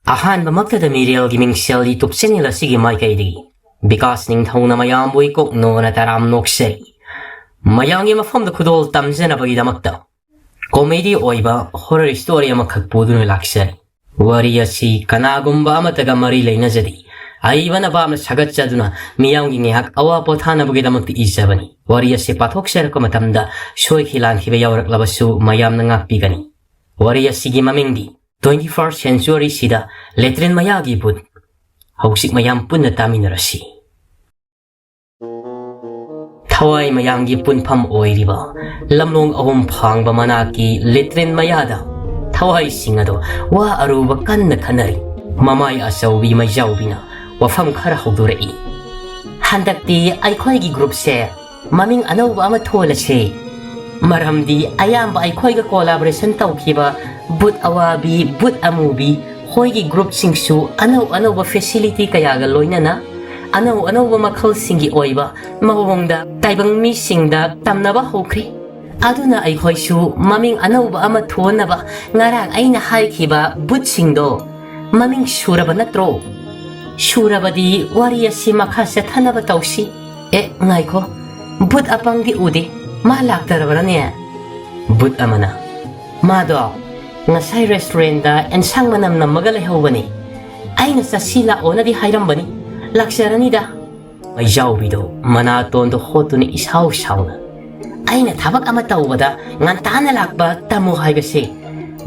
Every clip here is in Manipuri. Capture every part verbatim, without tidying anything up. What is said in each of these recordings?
ꯑꯍꯥꯟꯕꯃꯛꯇꯗ ꯃꯤꯔꯦꯜꯒꯤ ꯃꯤꯡꯁꯦꯜ YouTube channel ꯑꯁꯤꯒꯤ ꯃꯥꯏꯀꯩꯗꯒꯤ ꯕꯤꯀꯥꯁ ꯅꯤꯡꯊꯧꯅ ꯃꯌꯥꯝꯕꯨ ꯏꯀꯣꯛ ꯅꯣꯅ ꯇꯔꯥꯝ ꯅꯣꯛꯆꯔꯤ꯫ ꯃꯌꯥꯝꯒꯤ ꯃꯐꯝꯗ ꯈꯨꯗꯣꯜ ꯇꯝꯖꯅꯕꯒꯤꯗꯃꯛꯇ comedy ꯑꯣꯏꯕ horror story ꯑꯃꯈꯛ ꯄꯨꯗꯨꯅ ꯂꯥꯛꯆꯔꯤ꯫ ꯋꯥꯔꯤ ꯑꯁꯤ ꯀꯅꯥꯒꯨꯝꯕ ꯑꯃꯠꯇꯒ ꯃꯔꯤ ꯂꯩꯅꯖꯗꯦ꯫ ꯑꯏꯕꯅ ꯚꯥꯞꯅ ꯁꯥꯒꯠꯆꯗꯨꯅ ꯃꯤꯌꯥꯝꯒꯤ ꯉꯥꯏꯍꯥꯛ ꯑꯋꯥ ꯄꯣꯊꯥꯅꯕꯒꯤꯗꯃꯛꯇ ꯏꯖꯕꯅꯤ꯫ ꯋꯥꯔꯤ ꯑꯁꯤ ꯄꯥꯊꯣꯛꯆꯔꯛꯄ ꯃꯇꯝꯗ ꯁꯣꯏꯈꯤ ꯂꯥꯟꯈꯤꯕ ꯌꯥꯎꯔꯛꯂꯕꯁꯨ ꯃꯌꯥꯝꯅ ꯉꯥꯛꯄꯤꯒꯅꯤ꯫ ꯋꯥꯔꯤ ꯑꯁꯤꯒꯤ ꯃꯃꯤꯡꯗꯤ twenty first century ꯁꯤꯗ latrine ꯃꯌꯥꯒꯤ ꯚꯨꯠ꯫ ꯍꯧꯖꯤꯛ ꯃꯌꯥꯝ ꯄꯨꯟꯅ ꯇꯥꯃꯤꯟꯅꯔꯁꯤ꯫ ꯊꯋꯥꯏ ꯃꯌꯥꯝꯒꯤ ꯄꯨꯟꯐꯝ ꯑꯣꯏꯔꯤꯕ ꯂꯝꯂꯣꯡ ꯑꯍꯨꯝ ꯐꯥꯡꯕ ꯃꯅꯥꯛꯀꯤ latrine ꯃꯌꯥꯗ ꯊꯋꯥꯏꯁꯤꯡ ꯑꯗꯣ ꯋꯥ ꯑꯔꯨꯕ ꯀꯟꯅ ꯈꯟꯅꯔꯤ꯫ ꯃꯃꯥꯏ ꯑꯆꯧꯕꯤ ꯃꯩꯖꯥꯎꯕꯤꯅ ꯋꯥꯐꯝ ꯈꯔ ꯍꯧꯗꯣꯔꯛꯏ꯫ "ꯍꯟꯗꯛꯇꯤ ꯑꯩꯈꯣꯏꯒꯤ groupꯁꯦ ꯃꯃꯤꯡ ꯑꯅꯧꯕ ꯑꯃ ꯊꯣꯜꯂꯁꯦ꯫ ꯃꯔꯝꯗꯤ ꯑꯌꯥꯝꯕ ꯑꯩꯈꯣꯏꯒ collaboration ꯇꯧꯈꯤꯕ ꯕꯨꯠ ꯑꯋꯥꯕꯤ, ꯕꯨꯠ ꯑꯃꯨꯕꯤ ꯍꯣꯏꯒꯤ groupꯁꯤꯡꯁꯨ ꯑꯅꯧ ꯑꯅꯧꯕ facility ꯀꯌꯥꯒ ꯂꯣꯏꯅꯅ ꯑꯅꯧ ꯑꯅꯧꯕ ꯃꯈꯜꯁꯤꯡꯒꯤ ꯑꯣꯏꯕ ꯃꯑꯣꯡꯗ ꯇꯥꯏꯕꯪ ꯃꯤꯁꯤꯡꯗ ꯇꯝꯅꯕ ꯍꯧꯈ꯭ꯔꯦ꯫ ꯑꯗꯨꯅ ꯑꯩꯈꯣꯏꯁꯨ ꯃꯃꯤꯡ ꯑꯅꯧꯕ ꯑꯃ ꯊꯣꯟꯅꯕ ꯉꯔꯥꯡ ꯑꯩꯅ ꯍꯥꯏꯈꯤꯕ ꯕꯨꯠꯁꯤꯡꯗꯣ ꯃꯃꯤꯡ ꯁꯨꯔꯕ ꯅꯠꯇ꯭ꯔꯣ? ꯁꯨꯔꯕꯗꯤ ꯋꯥꯔꯤ ꯑꯁꯤ ꯃꯈꯥ ꯆꯠꯊꯅꯕ ꯇꯧꯁꯤ꯫" "ꯑꯦ, ꯉꯥꯏꯈꯣ, ꯕꯨꯠ ꯑꯄꯪꯗꯤ ꯎꯗꯦ, ꯃꯥ ꯂꯥꯛꯇꯔꯕ꯭ꯔꯅꯦ?" ꯕꯨꯠ ꯑꯃꯅ, "ꯃꯥꯗꯣ ꯉꯁꯥꯏ restaurantꯗ ꯑꯦꯟꯁꯥꯡ ꯃꯅꯝ ꯅꯝꯃꯒ ꯂꯩꯍꯧꯕꯅꯤ꯫ ꯑꯩꯅ ꯆꯠꯁꯤ ꯂꯥꯛꯑꯣꯅꯗꯤ ꯍꯥꯏꯔꯝꯕꯅꯤ, ꯂꯥꯛꯆꯔꯅꯤꯗ꯫" ꯃꯩꯖꯥꯎꯕꯤꯗꯣ ꯃꯅꯥꯇꯣꯟꯗꯣ ꯍꯣꯠꯇꯨꯅ ꯏꯁꯥꯎ ꯁꯥꯎꯅ, "ꯑꯩꯅ ꯊꯕꯛ ꯑꯃ ꯇꯧꯕꯗ ꯉꯟꯇꯥꯅ ꯂꯥꯛꯄ ꯇꯝꯃꯨ ꯍꯥꯏꯕꯁꯦ,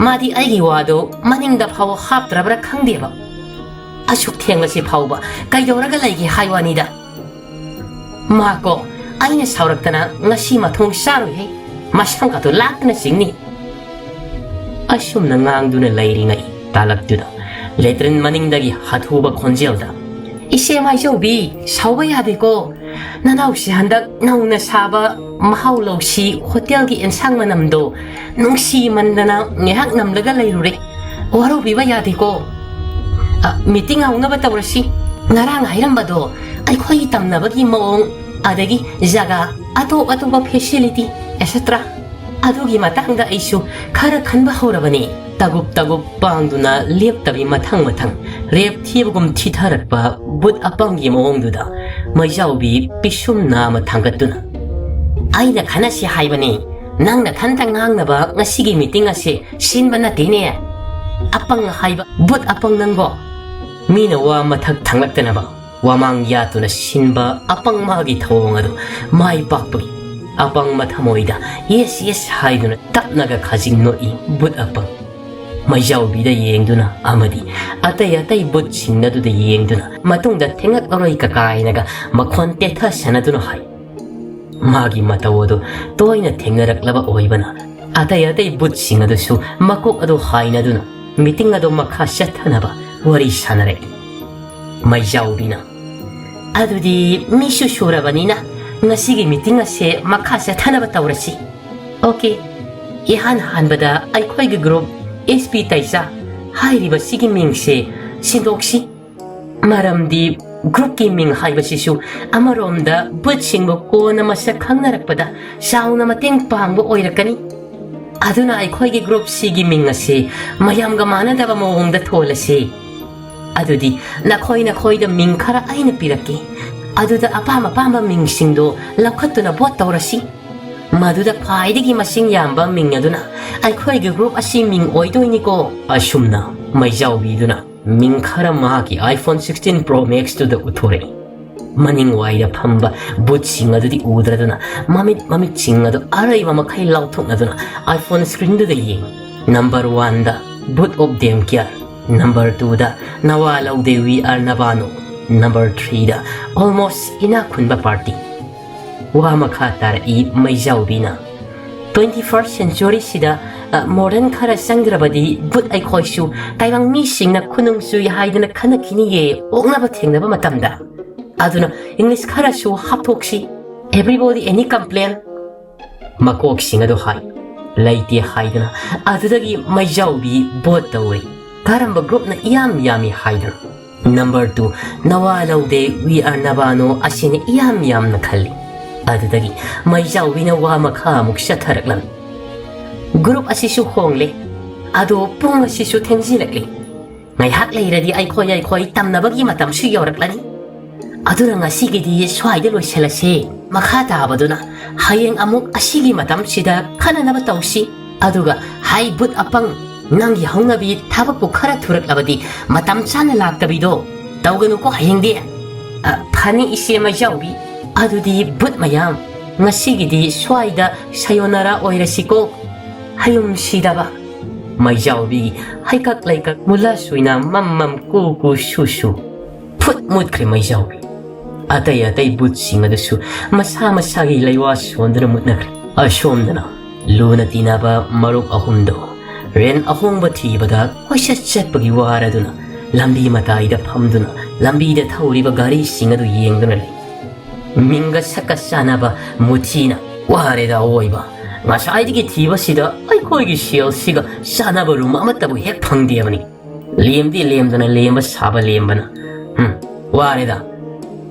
ꯃꯥꯗꯤ ꯑꯩꯒꯤ ꯋꯥꯗꯣ ꯃꯅꯤꯡꯗ ꯐꯥꯎ ꯍꯥꯞꯇ꯭ꯔꯕ꯭ꯔꯥ ꯈꯪꯗꯦꯕ꯫ ꯑꯁꯨꯛ ꯊꯦꯡꯂꯁꯤ ꯐꯥꯎꯕ ꯀꯩꯗꯧꯔꯒ ꯂꯩꯒꯦ ꯍꯥꯏ ꯋꯥꯅꯤꯗ꯫ ꯃꯥ ꯀꯣ, ꯑꯩꯅ ꯁꯥꯎꯔꯛꯇꯅ ꯉꯁꯤ ꯃꯊꯣꯡ ꯆꯥꯔꯣꯏꯍꯦ, ꯃꯁꯝꯒꯗꯣ ꯂꯥꯛꯇꯅ ꯆꯤꯡꯅꯤ꯫" ꯑꯁꯨꯝꯅ ꯉꯥꯡꯗꯨꯅ ꯂꯩꯔꯤꯉꯩ ꯇꯥꯂꯛꯇꯨꯗ latrine ꯃꯅꯤꯡꯗꯒꯤ ꯍꯥꯊꯨꯕ ꯈꯣꯟꯖꯦꯜꯗ, "ꯏꯆꯦ ꯃꯥꯏꯆꯧꯕꯤ, ꯁꯥꯎꯕ ꯌꯥꯗꯦꯀꯣ꯫ ꯅꯅꯥꯎꯁꯦ ꯍꯟꯗꯛ ꯅꯧꯅ ꯁꯥꯕ ꯃꯍꯥꯎ ꯂꯧꯁꯤ ꯍꯣꯇꯦꯜꯒꯤ ꯑꯦꯟꯁꯥꯡ ꯃꯅꯝꯗꯣ ꯅꯨꯡꯁꯤꯃꯟꯗꯅ ꯉꯥꯏꯍꯥꯛ ꯅꯝꯂꯒ ꯂꯩꯔꯨꯔꯦ꯫ ꯋꯥꯔꯧꯕꯤꯕ ꯌꯥꯗꯦꯀꯣ꯫ ꯑ, meeting ꯍꯧꯅꯕ ꯇꯧꯔꯁꯤ꯫ ꯉꯔꯥꯡ ꯍꯥꯏꯔꯝꯕꯗꯣ ꯑꯩꯈꯣꯏꯒꯤ ꯇꯝꯅꯕꯒꯤ ꯃꯑꯣꯡ, ꯑꯗꯒꯤ ꯖꯒꯥ, ꯑꯇꯣꯞ ꯑꯇꯣꯞꯄ facility, etcetera ꯑꯗꯨꯒꯤ ꯃꯇꯥꯡꯗ ꯑꯩꯁꯨ ꯈꯔ ꯈꯟꯕ ꯍꯧꯔꯕꯅꯦ꯫ ꯇꯒꯨꯞ ꯇꯒꯨꯞ ꯄꯥꯡꯗꯨꯅ ꯂꯦꯞꯇꯕꯤ ꯃꯊꯪ ꯃꯊꯪ ꯔꯦꯞ ꯊꯤꯕꯒꯨꯝ ꯊꯤꯊꯔꯛꯄ ꯕꯨꯠ ꯑꯄꯪꯒꯤ ꯃꯑꯣꯡꯗꯨꯗ ꯃꯩꯖꯥꯎꯕꯤ ꯄꯤꯁꯨꯝ ꯅꯥꯝꯃ ꯊꯥꯡꯒꯠꯇꯨꯅ, "ꯑꯩꯅ ꯈꯟꯅꯁꯤ ꯍꯥꯏꯕꯅꯤ, ꯅꯪ ꯅꯊꯟꯇ ꯉꯥꯡꯅꯕ ꯉꯁꯤꯒꯤ ꯃꯤꯇꯤꯡ ꯑꯁꯤ ꯁꯤꯟꯕ ꯅꯠꯇꯦꯅꯦ, ꯑꯄꯪ ꯍꯥꯏꯕ ꯕꯨꯠ ꯑꯄꯪ ꯅꯪꯕꯣ!" ꯃꯤꯅ ꯋꯥ ꯃꯊꯛ ꯊꯥꯡꯂꯛꯇꯅꯕ ꯋꯥꯃꯥꯡ ꯌꯥꯠꯇꯨꯅ ꯁꯤꯟꯕ ꯑꯄꯪ ꯃꯥꯒꯤ ꯊꯧꯑꯣꯡ ꯑꯗꯨ ꯃꯥꯏ ꯄꯥꯛꯄꯒꯤ ꯑꯄꯪꯕ ꯊꯃꯣꯏꯗ "ꯌꯦꯁ, ꯌꯦꯁ" ꯍꯥꯏꯗꯨꯅ ꯇꯞꯅꯒ ꯈꯖꯤꯡ ꯅꯣꯛꯏ ꯕꯨꯠ ꯑꯄꯪ꯫ ꯃꯩꯖꯥꯎꯕꯤꯗ ꯌꯦꯡꯗꯨꯅ ꯑꯃꯗꯤ ꯑꯇꯩ ꯑꯇꯩ ꯕꯨꯠꯁꯤꯡ ꯑꯗꯨꯗ ꯌꯦꯡꯗꯨꯅ ꯃꯇꯨꯡꯗ ꯊꯦꯡꯂꯛꯂꯔꯣꯏ ꯀꯀꯥꯏꯅꯒ ꯃꯈꯣꯟ ꯇꯦꯊꯁꯅꯗꯨꯅ ꯍꯥꯏ꯫ ꯃꯥꯒꯤ ꯃꯇꯧ ꯑꯗꯨ ꯇꯣꯏꯅ ꯊꯦꯡꯅꯔꯛꯂꯕ ꯑꯣꯏꯕꯅ ꯑꯇꯩ ꯑꯇꯩ ꯕꯨꯠꯁꯤꯡ ꯑꯗꯨꯁꯨ ꯃꯀꯣꯛ ꯑꯗꯨ ꯍꯥꯏꯅꯗꯨꯅ ꯃꯤꯇꯤꯡ ꯑꯗꯨ ꯃꯈꯥ ꯆꯠꯊꯅꯕ ꯋꯥꯔꯤ ꯁꯥꯅꯔꯛꯏ꯫ ꯃꯩꯖꯥꯎꯕꯤꯅ, "ꯑꯗꯨꯗꯤ ꯃꯤꯁꯨ ꯁꯨꯔꯕꯅꯤꯅ ꯉꯁꯤꯒꯤ ꯃꯤꯇꯤꯡ ꯑꯁꯦ ꯃꯈꯥ ꯆꯠꯊꯅꯕ ꯇꯧꯔꯁꯤ꯫ ꯑꯣꯀꯦ, ꯏꯍꯥꯟ ꯍꯥꯟꯕꯗ ꯑꯩꯈꯣꯏꯒꯤ ꯒ꯭ꯔꯨꯞ ꯑꯦꯁ ꯄꯤ ꯇꯩꯆꯥ ꯍꯥꯏꯔꯤꯕꯁꯤꯒꯤ ꯃꯤꯡꯁꯦ ꯁꯤꯟꯗꯣꯛꯁꯤ꯫ ꯃꯔꯝꯗꯤ ꯒ꯭ꯔꯨꯞꯀꯤ ꯃꯤꯡ ꯍꯥꯏꯕꯁꯤꯁꯨ ꯑꯃꯔꯣꯝꯗ ꯕꯨꯠꯁꯤꯡꯕꯨ ꯀꯣꯟꯅ ꯃꯁꯛ ꯈꯪꯅꯔꯛꯄꯗ ꯆꯥꯎꯅ ꯃꯇꯦꯡ ꯄꯥꯡꯕ ꯑꯣꯏꯔꯛꯀꯅꯤ꯫ ꯑꯗꯨꯅ ꯑꯩꯈꯣꯏꯒꯤ ꯒ꯭ꯔꯨꯞꯁꯤꯒꯤ ꯃꯤꯡ ꯑꯁꯤ ꯃꯌꯥꯝꯒ ꯃꯥꯟꯅꯗꯕ ꯃꯑꯣꯡꯗ ꯊꯣꯜꯂꯁꯤ꯫ ꯑꯗꯨꯗꯤ ꯅꯈꯣꯏ ꯅꯈꯣꯏꯗ ꯃꯤꯡ ꯈꯔ ꯑꯩꯅ ꯄꯤꯔꯛꯀꯦ꯫ ꯑꯗꯨꯗ ꯑꯄꯥꯝ ꯑꯄꯥꯝꯕ ꯃꯤꯡꯁꯤꯡꯗꯣ ꯂꯧꯈꯠꯇꯨꯅ ꯚꯣꯠ ꯇꯧꯔꯁꯤ꯫ ꯃꯗꯨꯗ ꯈ꯭ꯋꯥꯏꯗꯒꯤ ꯃꯁꯤꯡ ꯌꯥꯝꯕ ꯃꯤꯡ ꯑꯗꯨꯅ ꯑꯩꯈꯣꯏꯒꯤ ꯒ꯭ꯔꯨꯞ ꯑꯁꯤ ꯃꯤꯡ ꯑꯣꯏꯗꯣꯏꯅꯤꯀꯣ꯫" ꯑꯁꯨꯝꯅ ꯃꯩꯖꯥꯎꯕꯤꯗꯨꯅ ꯃꯤꯡ ꯈꯔ ꯃꯍꯥꯛꯀꯤ iPhone sixteen Pro Maxꯇꯨꯗ ꯎꯠꯊꯣꯔꯛꯏ꯫ ꯃꯅꯤꯡꯋꯥꯏꯗ ꯐꯝꯕ ꯕꯨꯠꯁꯤꯡ ꯑꯗꯨꯗꯤ ꯎꯗ꯭ꯔꯗꯨꯅ ꯃꯃꯤꯠ ꯃꯃꯤꯠꯁꯤꯡ ꯑꯗꯨ ꯑꯔꯩꯕ ꯃꯈꯩ ꯂꯥꯎꯊꯣꯛꯅꯗꯨꯅ iPhone screenꯗꯨꯗ ꯌꯦꯡꯏ꯫ ꯅꯝꯕꯔ ꯋꯥꯟꯗ Boot of Damn Care, number ꯇꯨꯗ ꯅꯋꯥ ꯂꯧꯗꯦ We Are Nabano, number third Almost ꯏꯅꯥꯛ ꯈꯨꯟꯕ ꯄꯥꯔꯇꯤ꯫ ꯋꯥ ꯃꯈꯥ ꯇꯥꯔꯛꯏ ꯃꯩꯖꯥꯎꯕꯤꯅ, "Twenty first centuryꯁꯤꯗ, ꯑ, modern ꯈꯔ ꯆꯪꯗ꯭ꯔꯕꯗꯤ ꯕꯨꯠ ꯑꯩꯈꯣꯏꯁꯨ ꯇꯥꯏꯕꯪ ꯃꯤꯁꯤꯡꯅ ꯈꯨꯅꯨꯡ ꯆꯨꯏ ꯍꯥꯏꯗꯨꯅ ꯈꯟꯅꯈꯤꯅꯤꯌꯦ ꯑꯣꯛꯅꯕ ꯊꯦꯡꯅꯕ ꯃꯇꯝꯗ꯫ ꯑꯗꯨꯅ English ꯈꯔꯁꯨ ꯍꯥꯞꯊꯣꯛꯁꯤ꯫ Everybody any complain?" ꯃꯀꯣꯛꯁꯤꯡ ꯑꯗꯨ ꯍꯥꯏ꯫ ꯂꯩꯇꯦ ꯍꯥꯏꯗꯨꯅ ꯑꯗꯨꯗꯒꯤ ꯃꯩꯖꯥꯎꯕꯤ ꯚꯣꯠ ꯇꯧꯔꯦ꯫ ꯀꯔꯝꯕ ꯒ꯭ꯔꯨꯞꯅ ꯏꯌꯥꯝ ꯌꯥꯝꯃꯤ ꯍꯥꯏꯗꯨꯅ꯫ ꯅꯝꯕꯔ ꯇꯨ, ꯅꯋꯥ ꯂꯧꯗꯦ We Are Nabano ꯑꯁꯤꯅ ꯏꯌꯥꯝ ꯌꯥꯝꯅ ꯈꯜꯂꯤ꯫ ꯑꯗꯨꯗꯒꯤ ꯃꯩꯖꯥꯎꯕꯤꯅ ꯋꯥ ꯃꯈꯥ ꯑꯃꯨꯛ ꯆꯠꯊꯔꯛꯂꯝꯃꯤ꯫ ꯒ꯭ꯔꯨꯞ ꯑꯁꯤꯁꯨ ꯍꯣꯡꯂꯦ꯫ ꯑꯗꯣ ꯄꯨꯡ ꯑꯁꯤꯁꯨ ꯊꯦꯡꯖꯤꯜꯂꯛꯂꯤ꯫ ꯉꯥꯏꯍꯥꯛ ꯂꯩꯔꯗꯤ ꯑꯩꯈꯣꯏ ꯑꯩꯈꯣꯏ ꯇꯝꯅꯕꯒꯤ ꯃꯇꯝꯁꯨ ꯌꯧꯔꯛꯂꯅꯤ꯫ ꯑꯗꯨꯅ ꯉꯁꯤꯒꯤꯗꯤ ꯁ꯭ꯋꯥꯏꯗ ꯂꯣꯏꯁꯤꯜꯂꯁꯦ꯫ ꯃꯈꯥ ꯇꯥꯕꯗꯨꯅ ꯍꯌꯦꯡ ꯑꯃꯨꯛ ꯑꯁꯤꯒꯤ ꯃꯇꯝꯁꯤꯗ ꯈꯟꯅꯅꯕ ꯇꯧꯁꯤ꯫ ꯑꯗꯨꯒ ꯍꯥꯏ ꯕꯨꯠ ꯑꯄꯪ, ꯅꯪꯒꯤ ꯍꯧꯅꯕꯤ ꯊꯕꯛꯄꯨ ꯈꯔ ꯊꯨꯔꯛꯂꯕꯗꯤ ꯃꯇꯝ ꯆꯥꯅ ꯂꯥꯛꯇꯕꯤꯗꯣ ꯇꯧꯒꯅꯨꯀꯣ ꯍꯌꯦꯡꯗꯤ꯫ ꯑ, ꯐꯅꯤ ꯏꯆꯦ ꯃꯩꯖꯥꯎꯕꯤ꯫ ꯑꯗꯨꯗꯤ ꯕꯨꯠ ꯃꯌꯥꯝ, ꯉꯁꯤꯒꯤꯗꯤ ꯁ꯭ꯋꯥꯏꯗ ꯁꯌꯣꯅꯥꯔꯥ ꯑꯣꯏꯔꯁꯤꯀꯣ꯫ ꯍꯌꯨꯝ ꯁꯤꯗꯕ꯫ ꯃꯩꯖꯥꯎꯕꯤꯒꯤ ꯍꯩꯀꯛ ꯂꯩꯀꯛ ꯃꯨꯂꯥ ꯁꯨꯏꯅ ꯃꯝ ꯃꯝ ꯀꯨ ꯀꯨ ꯁꯨ ꯁꯨ꯫ ꯐꯨꯠ ꯃꯨꯠꯈ꯭ꯔꯦ ꯃꯩꯖꯥꯎꯕꯤ꯫ ꯑꯇꯩ ꯑꯇꯩ ꯕꯨꯠꯁꯤꯡ ꯑꯗꯨꯁꯨ ꯃꯁꯥ ꯃꯁꯥꯒꯤ ꯂꯩꯋꯥ ꯁꯣꯟꯗꯨꯅ ꯃꯨꯠꯅꯈ꯭ꯔꯦ꯫ ꯑꯁꯣꯝꯗꯅ ꯂꯨꯅ ꯇꯤꯟꯅꯕ ꯃꯔꯨꯞ ꯑꯍꯨꯝꯗꯣ ꯔꯦꯟ ꯑꯍꯣꯡꯕ ꯊꯤꯕꯗ ꯀꯣꯏꯆꯠ ꯆꯠꯄꯒꯤ ꯋꯥꯔꯗꯨꯅ ꯂꯝꯕꯤ ꯃꯇꯥꯏꯗ ꯐꯝꯗꯨꯅ ꯂꯝꯕꯤꯗ ꯊꯧꯔꯤꯕ ꯒꯥꯔꯤꯁꯤꯡ ꯑꯗꯨ ꯌꯦꯡꯗꯨꯅ ꯂꯩ꯫ ꯃꯤꯡꯒ ꯁꯛꯀ ꯆꯥꯟꯅꯕ ꯃꯨꯊꯤꯅ, "ꯋꯥꯔꯦꯗ ꯑꯋꯣꯏꯕ꯫ ꯉꯁꯥꯏꯗꯒꯤ ꯊꯤꯕꯁꯤꯗ ꯑꯩꯈꯣꯏꯒꯤ ꯁꯦꯜꯁꯤꯒ ꯆꯥꯟꯅꯕ ꯔꯨꯝ ꯑꯃꯠꯇꯕꯨ ꯍꯦꯛ ꯐꯪꯗꯦꯕꯅꯤ꯫ ꯂꯦꯝꯗꯤ ꯂꯦꯝꯗꯅ ꯂꯦꯝꯕ ꯁꯥꯕ ꯂꯦꯝꯕꯅ꯫ ꯎꯝ, ꯋꯥꯔꯦꯗ꯫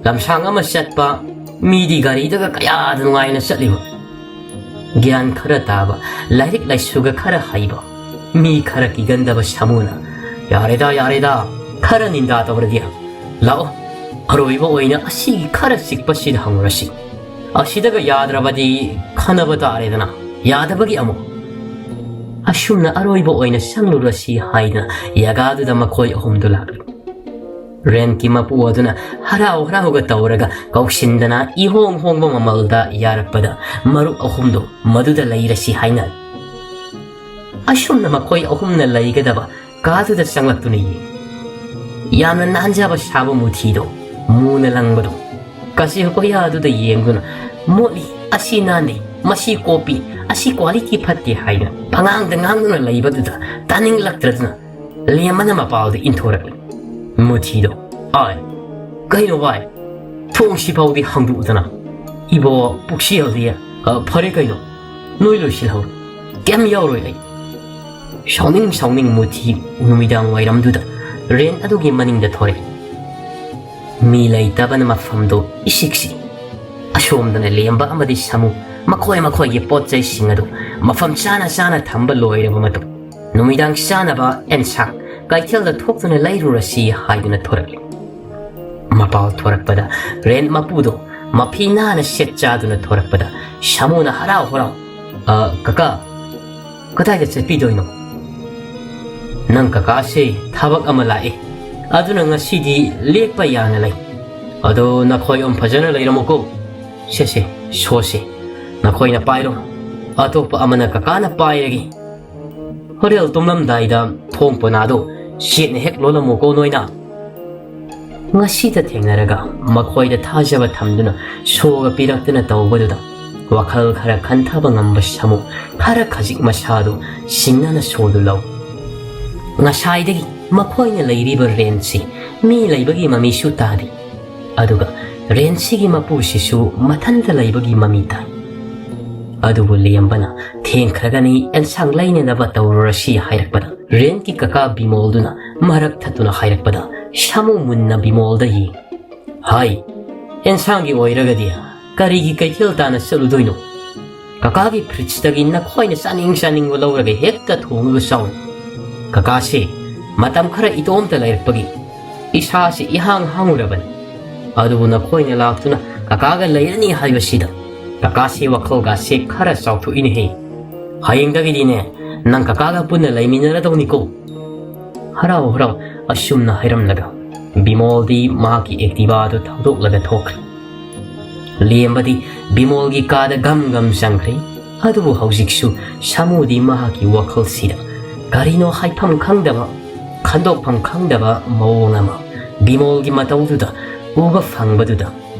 ꯂꯝꯁꯥꯡ ꯑꯃ ꯆꯠꯄ ꯃꯤꯗꯤ ꯒꯥꯔꯤꯗꯒ ꯀꯌꯥꯗ ꯅꯨꯡꯉꯥꯏꯅ ꯆꯠꯂꯤꯕ꯫ ꯒ꯭ꯌꯥꯟ ꯈꯔ ꯇꯥꯕ, ꯂꯥꯏꯔꯤꯛ ꯂꯥꯏꯁꯨꯒ ꯈꯔ ꯍꯩꯕ, ꯃꯤ ꯈꯔ ꯀꯤꯒꯟꯗꯕ ꯁꯥꯃꯨꯅ, 'ꯌꯥꯔꯦꯗ, ꯌꯥꯔꯦꯗ, ꯈꯔ ꯅꯤꯟꯗꯥ ꯇꯧꯔꯗꯤ꯫ ꯂꯥꯛꯑꯣ, ꯑꯔꯣꯏꯕ ꯑꯣꯏꯅ ꯑꯁꯤꯒꯤ ꯈꯔ ꯆꯤꯛꯄꯁꯤꯗ ꯍꯪꯉꯨꯔꯁꯤ꯫ ꯑꯁꯤꯗꯒ ꯌꯥꯗ꯭ꯔꯕꯗꯤ ꯈꯟꯅꯕ ꯇꯥꯔꯦꯗꯅ꯫ ꯌꯥꯗꯕꯒꯤ ꯑꯃꯨꯛ.' ꯑꯁꯨꯝꯅ ꯑꯔꯣꯏꯕ ꯑꯣꯏꯅ ꯆꯪꯂꯨꯔꯁꯤ ꯍꯥꯏꯗꯅ ꯌꯥꯒꯥꯗꯨꯗ ꯃꯈꯣꯏ ꯑꯍꯨꯝꯗꯨ ꯂꯥꯛꯂꯤ꯫ ꯔꯦꯟꯀꯤ ꯃꯄꯨ ꯑꯗꯨꯅ ꯍꯔꯥꯎ ꯍꯔꯥꯎꯒ ꯇꯧꯔꯒ ꯀꯧꯁꯤꯟꯗꯅ ꯏꯍꯣꯡ ꯍꯣꯡꯕ ꯃꯃꯜꯗ ꯌꯥꯔꯛꯄꯗ ꯃꯔꯨꯞ ꯑꯍꯨꯝꯗꯨ ꯃꯗꯨꯗ ꯂꯩꯔꯁꯤ ꯍꯥꯏꯅ꯫ ꯑꯁꯨꯝꯅ ꯃꯈꯣꯏ ꯑꯍꯨꯝꯅ ꯂꯩꯒꯗꯕ ꯀꯥꯗꯨꯗ ꯆꯪꯂꯛꯇꯨꯅ ꯌꯦꯡ꯫ ꯌꯥꯝꯅ ꯅꯥꯟꯖꯕ ꯁꯥꯕ ꯃꯨꯊꯤꯗꯣ, ꯃꯨꯅ ꯂꯪꯕꯗꯣ, ꯀꯥꯆꯤꯟ ꯀꯣꯌꯥꯗꯨꯗ ꯌꯦꯡꯗꯨꯅ, "ꯃꯣꯠꯂꯤ, ꯑꯁꯤ ꯅꯥꯟꯗꯦ, ꯃꯁꯤ ꯀꯣꯞꯄꯤ, ꯑꯁꯤ ꯀ꯭ꯋꯥꯂꯤꯇꯤ ꯐꯠꯇꯦ" ꯍꯥꯏꯅ ꯄꯉꯥꯡꯗ ꯉꯥꯡꯗꯨꯅ ꯂꯩꯕꯗꯨꯗ ꯇꯥꯅꯤꯡꯂꯛꯇ꯭ꯔꯗꯨꯅ ꯂꯦꯝꯕꯅ ꯃꯄꯥꯜꯗ ꯏꯟꯊꯣꯔꯛꯂꯤ꯫ ꯃꯨꯊꯤꯗꯣ, "ꯑꯥꯏ, ꯀꯩꯅꯣ ꯚꯥꯏ? ꯊꯣꯡꯁꯤ ꯐꯥꯎꯗꯤ ꯍꯥꯡꯗꯣꯛꯎꯗꯅ꯫ ꯏꯕꯣ, ꯄꯨꯛꯁꯤ ꯍꯦꯜꯗꯤ꯫ ꯑ, ꯐꯔꯦ ꯀꯩꯅꯣ, ꯅꯣꯏ ꯂꯣꯏꯁꯤꯜꯍꯧꯔꯣ꯫ ꯀꯩꯝ ꯌꯥꯎꯔꯣꯏ ꯑꯩ꯫" ꯁꯥꯎꯅꯤꯡ ꯁꯥꯎꯅꯤꯡ ꯃꯨꯊꯤ ꯅꯨꯃꯤꯗꯥꯡ ꯋꯥꯏꯔꯝꯗꯨꯗ ꯔꯦꯟ ꯑꯗꯨꯒꯤ ꯃꯅꯤꯡꯗ ꯊꯣꯔꯛꯏ꯫ ꯃꯤ ꯂꯩꯇꯕꯅ ꯃꯐꯝꯗꯨ ꯏꯁꯤꯛ ꯁꯤꯛꯏ꯫ ꯑꯁꯣꯝꯗꯅ ꯂꯦꯝꯕ ꯑꯃꯗꯤ ꯁꯥꯃꯨ ꯃꯈꯣꯏ ꯃꯈꯣꯏꯒꯤ ꯄꯣꯠ ꯆꯩꯁꯤꯡ ꯑꯗꯨ ꯃꯐꯝ ꯆꯥꯅ ꯆꯥꯅ ꯊꯝꯕ ꯂꯣꯏꯔꯕ ꯃꯇꯨꯡ, ꯅꯨꯃꯤꯗꯥꯡ ꯆꯥꯅꯕ ꯑꯦꯟꯁꯥꯡ ꯀꯩꯊꯦꯜꯗ ꯊꯣꯛꯇꯨꯅ ꯂꯩꯔꯨꯔꯁꯤ ꯍꯥꯏꯗꯨꯅ ꯊꯣꯔꯛꯂꯤ꯫ ꯃꯄꯥꯜ ꯊꯣꯔꯛꯄꯗ ꯔꯦꯟ ꯃꯄꯨꯗꯣ ꯃꯐꯤ ꯅꯥꯟꯅ ꯁꯦꯠ ꯆꯥꯗꯨꯅ ꯊꯣꯔꯛꯄꯗ ꯁꯥꯃꯨꯅ ꯍꯔꯥꯎ ꯍꯔꯥꯎ, "ꯑ, ꯀꯀꯥ, ꯀꯗꯥꯏꯗ ꯆꯠꯄꯤꯗꯣꯏꯅꯣ?" "ꯅꯪ ꯀꯀꯥꯁꯦ ꯊꯕꯛ ꯑꯃ ꯂꯥꯛꯏ, ꯑꯗꯨꯅ ꯉꯁꯤꯗꯤ ꯂꯦꯛꯄ ꯌꯥꯅ ꯂꯩ꯫ ꯑꯗꯣ ꯅꯈꯣꯏ ꯑꯍꯨꯝ ꯐꯖꯅ ꯂꯩꯔꯝꯃꯨꯀꯣ꯫ ꯁꯦ, ꯁꯦ, ꯁꯣꯁꯦ꯫ ꯅꯈꯣꯏꯅ ꯄꯥꯏꯔꯣ, ꯑꯇꯣꯞꯄ ꯑꯃꯅ ꯀꯀꯥꯅ ꯄꯥꯏꯔꯒꯦ꯫ ꯍꯣꯔꯦꯟ ꯇꯨꯝꯂꯝꯗꯥꯏꯗ ꯊꯣꯡ ꯄꯣꯅꯥꯗꯣ ꯆꯦꯠꯅ ꯍꯦꯛ ꯂꯣꯜꯂꯝꯃꯨꯀꯣ ꯅꯣꯏꯅ꯫" ꯉꯁꯤꯗ ꯊꯦꯡꯅꯔꯒ ꯃꯈꯣꯏꯗ ꯊꯥꯖꯕ ꯊꯝꯗꯨꯅ ꯁꯣꯒ ꯄꯤꯔꯛꯇꯨꯅ ꯇꯧꯕꯗꯨꯗ ꯋꯥꯈꯜ ꯈꯔ ꯈꯟꯊꯕ ꯉꯝꯕ ꯁꯥꯃꯨ ꯈꯔ ꯈꯖꯤꯛ ꯃꯁꯥꯗꯨ ꯁꯤꯡꯅꯅ ꯁꯣꯗꯨ ꯂꯧ꯫ ꯉꯁꯥꯏꯗꯒꯤ ꯃꯈꯣꯏꯅ ꯂꯩꯔꯤꯕ ꯔꯦꯟꯁꯤ ꯃꯤ ꯂꯩꯕꯒꯤ ꯃꯃꯤꯁꯨ ꯇꯥꯗꯦ꯫ ꯑꯗꯨꯒ ꯔꯦꯟꯁꯤꯒꯤ ꯃꯄꯨꯁꯤꯁꯨ ꯃꯊꯟꯇ ꯂꯩꯕꯒꯤ ꯃꯃꯤ ꯇꯥꯏ꯫ ꯑꯗꯨꯕꯨ ꯂꯦꯝꯕꯅ ꯊꯦꯡꯈ꯭ꯔꯒꯅꯤ, ꯑꯦꯟꯁꯥꯡ ꯂꯩꯅꯅꯕ ꯇꯧꯔꯨꯔꯁꯤ ꯍꯥꯏꯔꯛꯄꯗ, ꯔꯦꯟꯀꯤ ꯀꯀꯥ ꯕꯤꯃꯣꯜꯗꯨꯅ ꯃꯔꯛ ꯊꯠꯇꯨꯅ ꯍꯥꯏꯔꯛꯄꯗ, ꯁꯥꯃꯨ ꯃꯨꯟꯅ ꯕꯤꯃꯣꯜꯗ ꯌꯦꯡ, "ꯍꯥꯏ, ꯑꯦꯟꯁꯥꯡꯒꯤ ꯑꯣꯏꯔꯒꯗꯤ ꯀꯔꯤꯒꯤ ꯀꯩꯊꯦꯜ ꯇꯥꯅ ꯆꯠꯂꯨꯗꯣꯏꯅꯣ? ꯀꯀꯥꯒꯤ ꯐ꯭ꯔꯤꯖꯇꯒꯤ ꯅꯈꯣꯏꯅ ꯆꯥꯅꯤꯡ ꯆꯥꯅꯤꯡꯕ ꯂꯧꯔꯒ ꯍꯦꯛꯇ ꯊꯣꯡꯉꯒ ꯆꯥꯎ꯫ ꯀꯀꯥꯁꯦ ꯃꯇꯝ ꯈꯔ ꯏꯇꯣꯝꯇ ꯂꯩꯔꯛꯄꯒꯤ ꯏꯁꯥꯁꯤ ꯏꯍꯥꯡ ꯍꯥꯡꯉꯨꯔꯕꯅꯤ꯫ ꯑꯗꯨꯕꯨ ꯅꯈꯣꯏꯅ ꯂꯥꯛꯇꯨꯅ ꯀꯀꯥꯒ ꯂꯩꯔꯅꯤ ꯍꯥꯏꯕꯁꯤꯗ ꯀꯀꯥꯁꯤ ꯋꯥꯈꯜꯒꯁꯦ ꯈꯔ ꯆꯥꯎꯊꯣꯛꯏꯅꯦꯍꯦ꯫ ꯍꯌꯦꯡꯗꯒꯤꯗꯤꯅꯦ, ꯅꯪ ꯀꯀꯥꯒ ꯄꯨꯟꯅ ꯂꯩꯃꯤꯟꯅꯔꯗꯧꯅꯤꯀꯣ꯫" ꯍꯔꯥꯎ ꯍꯔꯥꯎ ꯑꯁꯨꯝꯅ ꯍꯥꯏꯔꯝꯂꯒ ꯕꯤꯃꯣꯜꯗꯤ ꯃꯍꯥꯛꯀꯤ ꯑꯦꯛꯇꯤꯚꯥꯗꯨ ꯊꯧꯗꯣꯛꯂꯒ ꯊꯣꯛꯈ꯭ꯔꯦ꯫ ꯂꯦꯝꯕꯗꯤ ꯕꯤꯃꯣꯜꯒꯤ ꯀꯥꯗ ꯒꯝ ꯒꯝ ꯆꯪꯈ꯭ꯔꯦ꯫ ꯑꯗꯨꯕꯨ ꯍꯧꯖꯤꯛꯁꯨ ꯁꯥꯃꯨꯗꯤ ꯃꯍꯥꯛꯀꯤ ꯋꯥꯈꯜꯁꯤꯗ ꯀꯔꯤꯅꯣ ꯍꯥꯏꯐꯝ ꯈꯪꯗꯕ, ꯈꯟꯗꯣꯛꯐꯝ ꯈꯪꯗꯕ ꯃꯑꯣꯡ ꯑꯃ ꯕꯤꯃꯣꯜꯒꯤ ꯃꯇꯧꯗꯨꯗ ꯎꯕ ꯐꯪꯕꯗꯨꯗ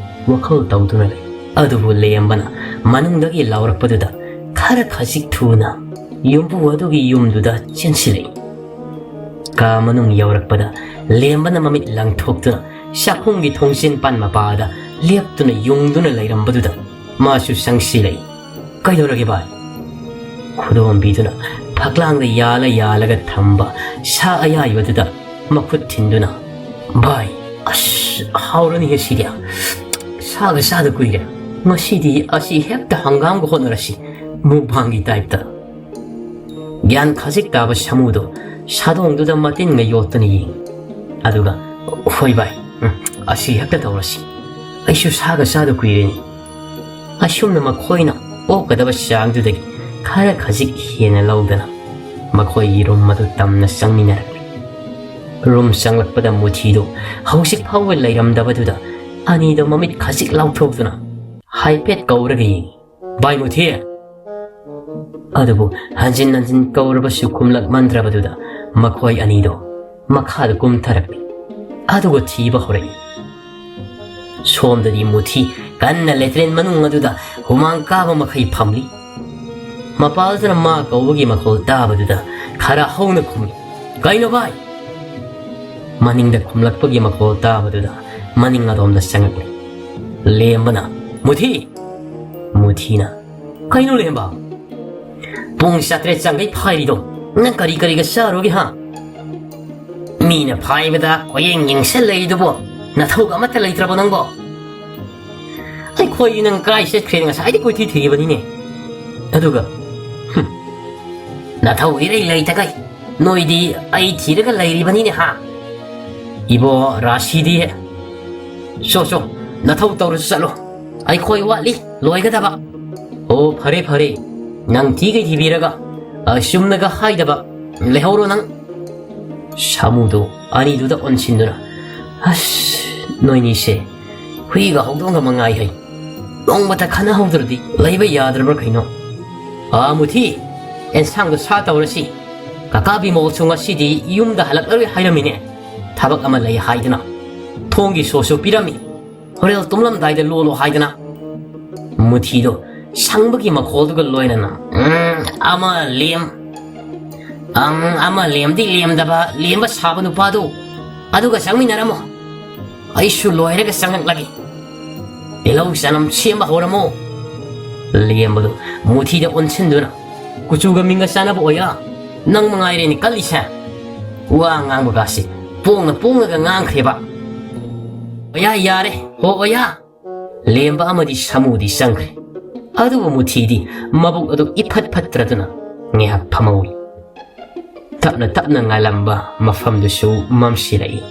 ꯋꯥꯈꯜ ꯇꯧꯗꯨꯅ ꯂꯩ꯫ ꯑꯗꯨꯕꯨ ꯂꯦꯝꯕꯅ ꯃꯅꯨꯡꯗꯒꯤ ꯂꯥꯎꯔꯛꯄꯗꯨꯗ ꯈꯔ ꯈꯖꯤꯛ ꯊꯨꯅ ꯌꯨꯝꯕꯨ ꯑꯗꯨꯒꯤ ꯌꯨꯝꯗꯨꯗ ꯆꯦꯟꯁꯤꯜꯂꯛꯏ꯫ ꯀꯥ ꯃꯅꯨꯡ ꯌꯧꯔꯛꯄꯗ ꯂꯦꯝꯕꯅ ꯃꯃꯤꯠ ꯂꯪꯊꯣꯛꯇꯨꯅ ꯆꯥꯛꯈꯨꯝꯒꯤ ꯊꯣꯡꯖꯤꯟ ꯄꯥꯟ ꯃꯄꯥꯗ ꯂꯦꯞꯇꯨꯅ ꯌꯨꯡꯗꯨꯅ ꯂꯩꯔꯝꯕꯗꯨꯗ ꯃꯥꯁꯨ ꯆꯪꯁꯤꯜꯂꯛꯏ꯫ "ꯀꯩꯗꯧꯔꯒꯦ ꯚꯥꯏ?" ꯈꯨꯗꯣꯝꯕꯤꯗꯨꯅ ꯐꯛꯂꯥꯡꯗ ꯌꯥꯜꯂ ꯌꯥꯜꯂꯒ ꯊꯝꯕ ꯁꯥ ꯑꯌꯥꯏꯕꯗꯨꯗ ꯃꯈꯨꯠ ꯊꯤꯟꯗꯨꯅ, "ꯚꯥꯏ, ꯑꯁ, ꯍꯥꯎꯔꯅꯤꯍꯦ ꯁꯤꯗꯤ꯫ ꯁꯥꯒ ꯆꯥꯗ ꯀꯨꯏꯔꯦ꯫ ꯉꯁꯤꯗꯤ ꯑꯁꯤ ꯍꯦꯛꯇ ꯍꯪꯒꯥꯝꯒ ꯍꯣꯠꯅꯔꯁꯤ, ꯃꯨꯛꯕꯥꯡꯒꯤ ꯇꯥꯏꯞꯇ꯫" ꯒ꯭ꯌꯥꯟ ꯈꯖꯤꯛ ꯇꯥꯕ ꯁꯥꯃꯨꯗꯣ ꯁꯥꯗꯣꯡꯗꯨꯗ ꯃꯇꯤꯟꯒ ꯌꯣꯠꯇꯨꯅ ꯌꯦꯡꯉꯤ꯫ ꯑꯗꯨꯒ, "ꯍꯣꯏ ꯚꯥꯏ, ꯎꯝ, ꯑꯁꯤ ꯍꯦꯛꯇ ꯇꯧꯔꯁꯤ꯫ ꯑꯩꯁꯨ ꯁꯥꯒ ꯆꯥꯗ ꯀꯨꯏꯔꯦꯅꯦ꯫ ꯑꯁꯨꯝꯅ ꯃꯈꯣꯏꯅ ꯑꯣꯛꯀꯗꯕ ꯆꯥꯡꯗꯨꯗꯒꯤ ꯈꯔ ꯈꯖꯤꯛ ꯍꯦꯟꯅ ꯂꯧꯗꯅ ꯃꯈꯣꯏꯒꯤ ꯔꯨꯝ ꯑꯗꯨ ꯇꯝꯅ ꯆꯪꯃꯤꯟꯅꯔꯛꯂꯤ꯫ ꯔꯨꯝ ꯆꯪꯂꯛꯄꯗ ꯃꯨꯊꯤꯗꯨ ꯍꯧꯖꯤꯛ ꯐꯥꯎꯕ ꯂꯩꯔꯝꯗꯕꯗꯨꯗ ꯑꯅꯤꯗꯣ ꯃꯃꯤꯠ ꯈꯖꯤꯛ ꯂꯥꯎꯊꯣꯛꯇꯨꯅ ꯍꯥꯏꯐꯦꯠ ꯀꯧꯔꯒ ꯌꯦꯡꯉꯤ꯫ "ꯚꯥꯏ ꯃꯨꯊꯤ!" ꯑꯗꯨꯕꯨ ꯍꯟꯖꯤꯟ ꯍꯟꯖꯤꯟ ꯀꯧꯔꯕꯁꯨ ꯈꯨꯝꯂꯛꯃꯟꯗ꯭ꯔꯕꯗꯨꯗ ꯃꯈꯣꯏ ꯑꯅꯤꯗꯣ ꯃꯈꯥꯗ ꯀꯨꯝꯊꯔꯛꯂꯤ꯫ ꯑꯗꯨꯒ ꯊꯤꯕ ꯍꯧꯔꯛꯏ꯫ ꯁꯣꯝꯗꯗꯤ ꯃꯨꯊꯤ ꯀꯟꯅ ꯂꯦꯇ꯭ꯔꯤꯟ ꯃꯅꯨꯡ ꯑꯗꯨꯗ ꯍꯨꯃꯥꯡ ꯀꯥꯕ ꯃꯈꯩ ꯐꯝꯂꯤ꯫ ꯃꯄꯥꯜꯗꯨꯅ ꯃꯥ ꯀꯧꯕꯒꯤ ꯃꯈꯣꯜ ꯇꯥꯕꯗꯨꯗ ꯈꯔ ꯍꯧꯅ ꯈꯨꯝꯃꯤ, "ꯀꯩꯅꯣ ꯚꯥꯏ?" ꯃꯅꯤꯡꯗ ꯈꯨꯝꯂꯛꯄꯒꯤ ꯃꯈꯣꯜ ꯇꯥꯕꯗꯨꯗ ꯃꯅꯤꯡ ꯑꯗꯣꯝꯗ ꯆꯪꯉꯛꯂꯤ꯫ ꯂꯦꯝꯕꯅ, "ꯃꯨꯊꯤ!" ꯃꯨꯊꯤꯅ, "ꯀꯩꯅꯣ ꯂꯦꯝꯕ? ꯄꯨꯡ ꯆꯥꯇ꯭ꯔꯦꯠ ꯆꯪꯒꯩ ꯐꯥꯏꯔꯤꯗꯣ ꯅꯪ ꯀꯔꯤ ꯀꯔꯤꯒ ꯆꯥꯔꯨꯒꯦ, ꯍꯥ? ꯃꯤꯅ ꯐꯥꯏꯕꯗ ꯀꯣꯌꯦꯡ ꯌꯦꯡꯁꯜꯂꯛꯏꯗꯨꯕꯣ ꯅꯊꯧꯒ ꯑꯃꯠꯇ ꯂꯩꯇ꯭ꯔꯕꯣ ꯅꯪꯕꯣ? ꯑꯩꯈꯣꯏꯗꯤ ꯅꯪ ꯀꯥꯏ ꯆꯠꯈ꯭ꯔꯦ ꯉꯁꯥꯏꯗꯤ ꯀꯣꯏꯊꯤ ꯊꯤꯔꯤꯕꯅꯤꯅꯦ꯫ ꯑꯗꯨꯒ, ꯍꯨꯝ, ꯅꯊꯧ ꯏꯔꯩ ꯂꯩꯇꯒꯩ ꯅꯣꯏꯗꯤ ꯑꯩ ꯊꯤꯔꯒ ꯂꯩꯔꯤꯕꯅꯤꯅꯦ, ꯍꯥ? ꯏꯕꯣ ꯔꯥꯁꯤꯗꯤ, ꯆꯣ, ꯆꯣ, ꯅꯊꯧ ꯇꯧꯔꯁꯨ ꯆꯠꯂꯣ꯫ ꯑꯩꯈꯣꯏ ꯋꯥꯠꯂꯤ ꯂꯣꯏꯒꯗꯕ꯫ ꯑꯣ, ꯐꯔꯦ, ꯐꯔꯦ, ꯅꯪ ꯊꯤꯒꯩ ꯊꯤꯕꯤꯔꯒ ꯑꯁꯨꯝꯅꯒ ꯍꯥꯏꯗꯕ ꯂꯩꯍꯧꯔꯣ ꯅꯪ꯫" ꯁꯥꯃꯨꯗꯨ ꯑꯅꯤꯗꯨꯗ ꯑꯣꯟꯁꯤꯟꯗꯨꯅ, "ꯑꯁ, ꯅꯣꯏꯅꯤꯁꯦ ꯍꯨꯏꯒ ꯍꯧꯗꯣꯡꯒ ꯃꯉꯥꯏ ꯍꯩ꯫ ꯅꯣꯡꯃꯇ ꯈꯟꯅꯍꯧꯗ꯭ꯔꯗꯤ ꯂꯩꯕ ꯌꯥꯗ꯭ꯔꯕ꯭ꯔꯥ ꯀꯩꯅꯣ? ꯑꯥ, ꯃꯨꯊꯤ, ꯑꯦꯟꯁꯥꯡꯗꯣ ꯁꯥ ꯇꯧꯔꯁꯤ꯫ ꯀꯀꯥ ꯕꯤꯃꯣꯜꯁꯨ ꯉꯁꯤꯗꯤ ꯌꯨꯝꯗ ꯍꯜꯂꯛꯂꯔꯣꯏ ꯍꯥꯏꯔꯝꯃꯤꯅꯦ꯫ ꯊꯕꯛ ꯑꯃ ꯂꯩ ꯍꯥꯏꯗꯅ ꯊꯣꯡꯒꯤ ꯁꯣꯁꯨ ꯄꯤꯔꯝꯃꯤ꯫ ꯍꯣꯔꯦꯟ ꯇꯨꯝꯂꯝꯗꯥꯏꯗ ꯂꯣꯜꯂꯣ ꯍꯥꯏꯗꯅ꯫" ꯃꯨꯊꯤꯗꯣ ꯁꯪꯕꯒꯤ ꯃꯈꯣꯜꯗꯨꯒ ꯂꯣꯏꯅꯅ, "ꯎꯝ, ꯑꯃ ꯂꯦꯝ, ꯑꯪ, ꯑꯃ ꯂꯦꯝꯗꯤ ꯂꯦꯝꯗꯕ, ꯂꯦꯝꯕ ꯁꯥꯕ ꯅꯨꯄꯥꯗꯨ ꯑꯗꯨꯒ ꯆꯪꯃꯤꯟꯅꯔꯝꯃꯣ꯫ ꯑꯩꯁꯨ ꯂꯣꯏꯔꯒ ꯆꯪꯉꯛꯂꯒꯦ꯫ ꯇꯤꯜꯍꯧ ꯆꯅꯝ ꯁꯦꯝꯕ ꯍꯧꯔꯝꯃꯣ꯫" ꯂꯦꯝꯕꯗꯨ ꯃꯨꯊꯤꯗ ꯑꯣꯟꯁꯤꯟꯗꯨꯅ, "ꯀꯨꯆꯨꯒ ꯃꯤꯡꯒ ꯆꯥꯟꯅꯕ ꯑꯣꯏꯌꯥ, ꯅꯪ ꯃꯉꯥꯏꯔꯦꯅꯦ ꯀꯜꯂꯤꯁꯦ꯫ ꯋꯥ ꯉꯥꯡꯕꯒꯥꯁꯦ ꯄꯣꯡꯅ ꯄꯣꯡꯉꯒ ꯉꯥꯡꯈ꯭ꯔꯦꯕ꯫ ꯑꯣꯌꯥ ꯌꯥꯔꯦ, ꯍꯣ ꯑꯣꯌꯥ꯫" ꯂꯦꯝꯕ ꯑꯃꯗꯤ ꯁꯥꯃꯨꯗꯤ ꯆꯪꯈ꯭ꯔꯦ꯫ ꯑꯗꯨꯕꯨ ꯃꯨꯊꯤꯗꯤ ꯃꯕꯨꯛ ꯑꯗꯨ ꯏꯐꯠ ꯐꯠꯇ꯭ꯔꯗꯨꯅ ꯉꯥꯏꯍꯥꯛ ꯐꯝꯍꯧꯏ꯫ ꯇꯞꯅ ꯇꯞꯅ ꯉꯥꯜꯂꯝꯕ ꯃꯐꯝꯗꯨꯁꯨ ꯃꯝꯁꯤꯜꯂꯛꯏ꯫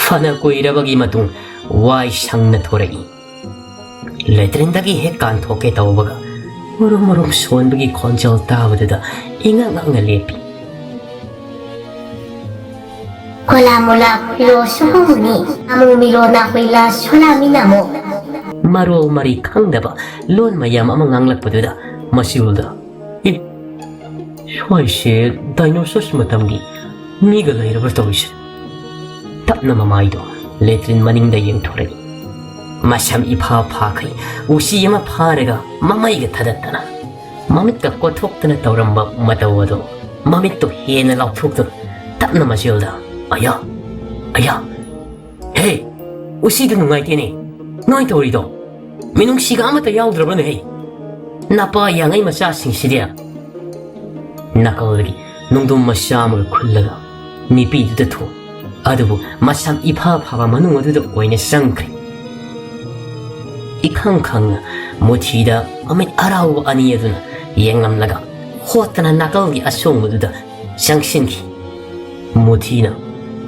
ꯐꯅ ꯀꯨꯏꯔꯕꯒꯤ ꯃꯇꯨꯡ ꯋꯥꯏ ꯁꯪꯅ ꯊꯣꯔꯛꯏ꯫ ꯂꯦꯇ꯭ꯔꯤꯟꯗꯒꯤ ꯍꯦꯛ ꯀꯥꯟꯊꯣꯛꯀꯦ ꯇꯧꯕꯒ ꯃꯔꯨꯝ ꯃꯔꯨꯝ ꯁꯣꯟꯕꯒꯤ ꯈꯣꯟꯖꯦꯜ ꯇꯥꯕꯗꯨꯗ ꯏꯉꯛ ꯉꯛꯅ ꯂꯦꯞꯄꯤ꯫ Hola, mola, lo, suhumuni, amu, milo, na, huila, sula, minamo. ꯃꯔꯣꯜ ꯃꯔꯤ ꯈꯪꯗꯕ ꯂꯣꯟ ꯃꯌꯥꯝ ꯑꯃ ꯉꯥꯡꯂꯛꯄꯗꯨꯗ ꯃꯁꯤꯕꯨꯜꯗ, "ꯑꯦ, ꯁ꯭ꯋꯥꯏꯁꯦ ꯗꯥꯏꯅꯣꯁꯔꯁ ꯃꯇꯝꯒꯤ ꯃꯤꯒ ꯂꯩꯔꯕ꯭ꯔꯥ ꯇꯧꯔꯤꯁꯦ?" ꯇꯞꯅ ꯃꯃꯥꯏꯗꯣ ꯂꯦꯇ꯭ꯔꯤꯟ ꯃꯅꯤꯡꯗ ꯌꯦꯡꯊꯣꯔꯛꯏ꯫ ꯃꯁꯝ ꯏꯐꯥ ꯐꯥꯈꯩ ꯎꯆꯤ ꯑꯃ ꯐꯥꯔꯒ ꯃꯃꯩꯒ ꯊꯥꯗꯠꯇꯅ ꯃꯃꯤꯠꯀ ꯀꯣꯠꯊꯣꯛꯇꯅ ꯇꯧꯔꯝꯕ ꯃꯇꯧ ꯑꯗꯣ ꯃꯃꯤꯠꯇꯣ ꯍꯦꯟꯅ ꯂꯥꯎꯊꯣꯛꯇꯨꯅ ꯇꯞꯅ ꯃꯆꯦꯜꯗ, "ꯑꯌꯥ, ꯑꯌꯥ, ꯍꯦ, ꯎꯁꯤꯗꯨ ꯅꯨꯡꯉꯥꯏꯇꯦꯅꯦ, ꯅꯣꯏ ꯇꯧꯔꯤꯗꯣ꯫ ꯃꯤꯅꯨꯡꯁꯤꯒ ꯑꯃꯠꯇ ꯌꯥꯎꯗ꯭ꯔꯕꯅꯦ ꯍꯦ꯫ ꯅꯄꯥ ꯌꯥꯡꯉꯩ ꯃꯆꯥꯁꯤꯡꯁꯤꯗꯤ"꯫ ꯅꯥꯀꯜꯗꯒꯤ ꯅꯣꯡꯗꯣꯝ ꯃꯆꯥ ꯑꯃꯒ ꯈꯨꯜꯂꯒ ꯃꯤꯄꯤꯗꯨꯗ ꯊꯣꯛ ꯑꯗꯨꯕꯨ ꯃꯁꯝ ꯏꯐꯥ ꯐꯥꯕ ꯃꯅꯨꯡ ꯑꯗꯨꯗ ꯑꯣꯏꯅ ꯆꯪꯈ꯭ꯔꯦ꯫ ꯏꯈꯪ ꯈꯪꯅ ꯃꯨꯊꯤꯗ ꯃꯃꯤꯠ ꯑꯔꯥꯎꯕ ꯑꯅꯤ ꯑꯗꯨꯅ ꯌꯦꯡꯂꯝꯂꯒ ꯍꯣꯠꯇꯅ ꯅꯥꯀꯜꯒꯤ ꯑꯁꯣꯡꯕꯗꯨꯗ ꯆꯪꯁꯤꯟꯈꯤ꯫ ꯃꯨꯊꯤꯅ,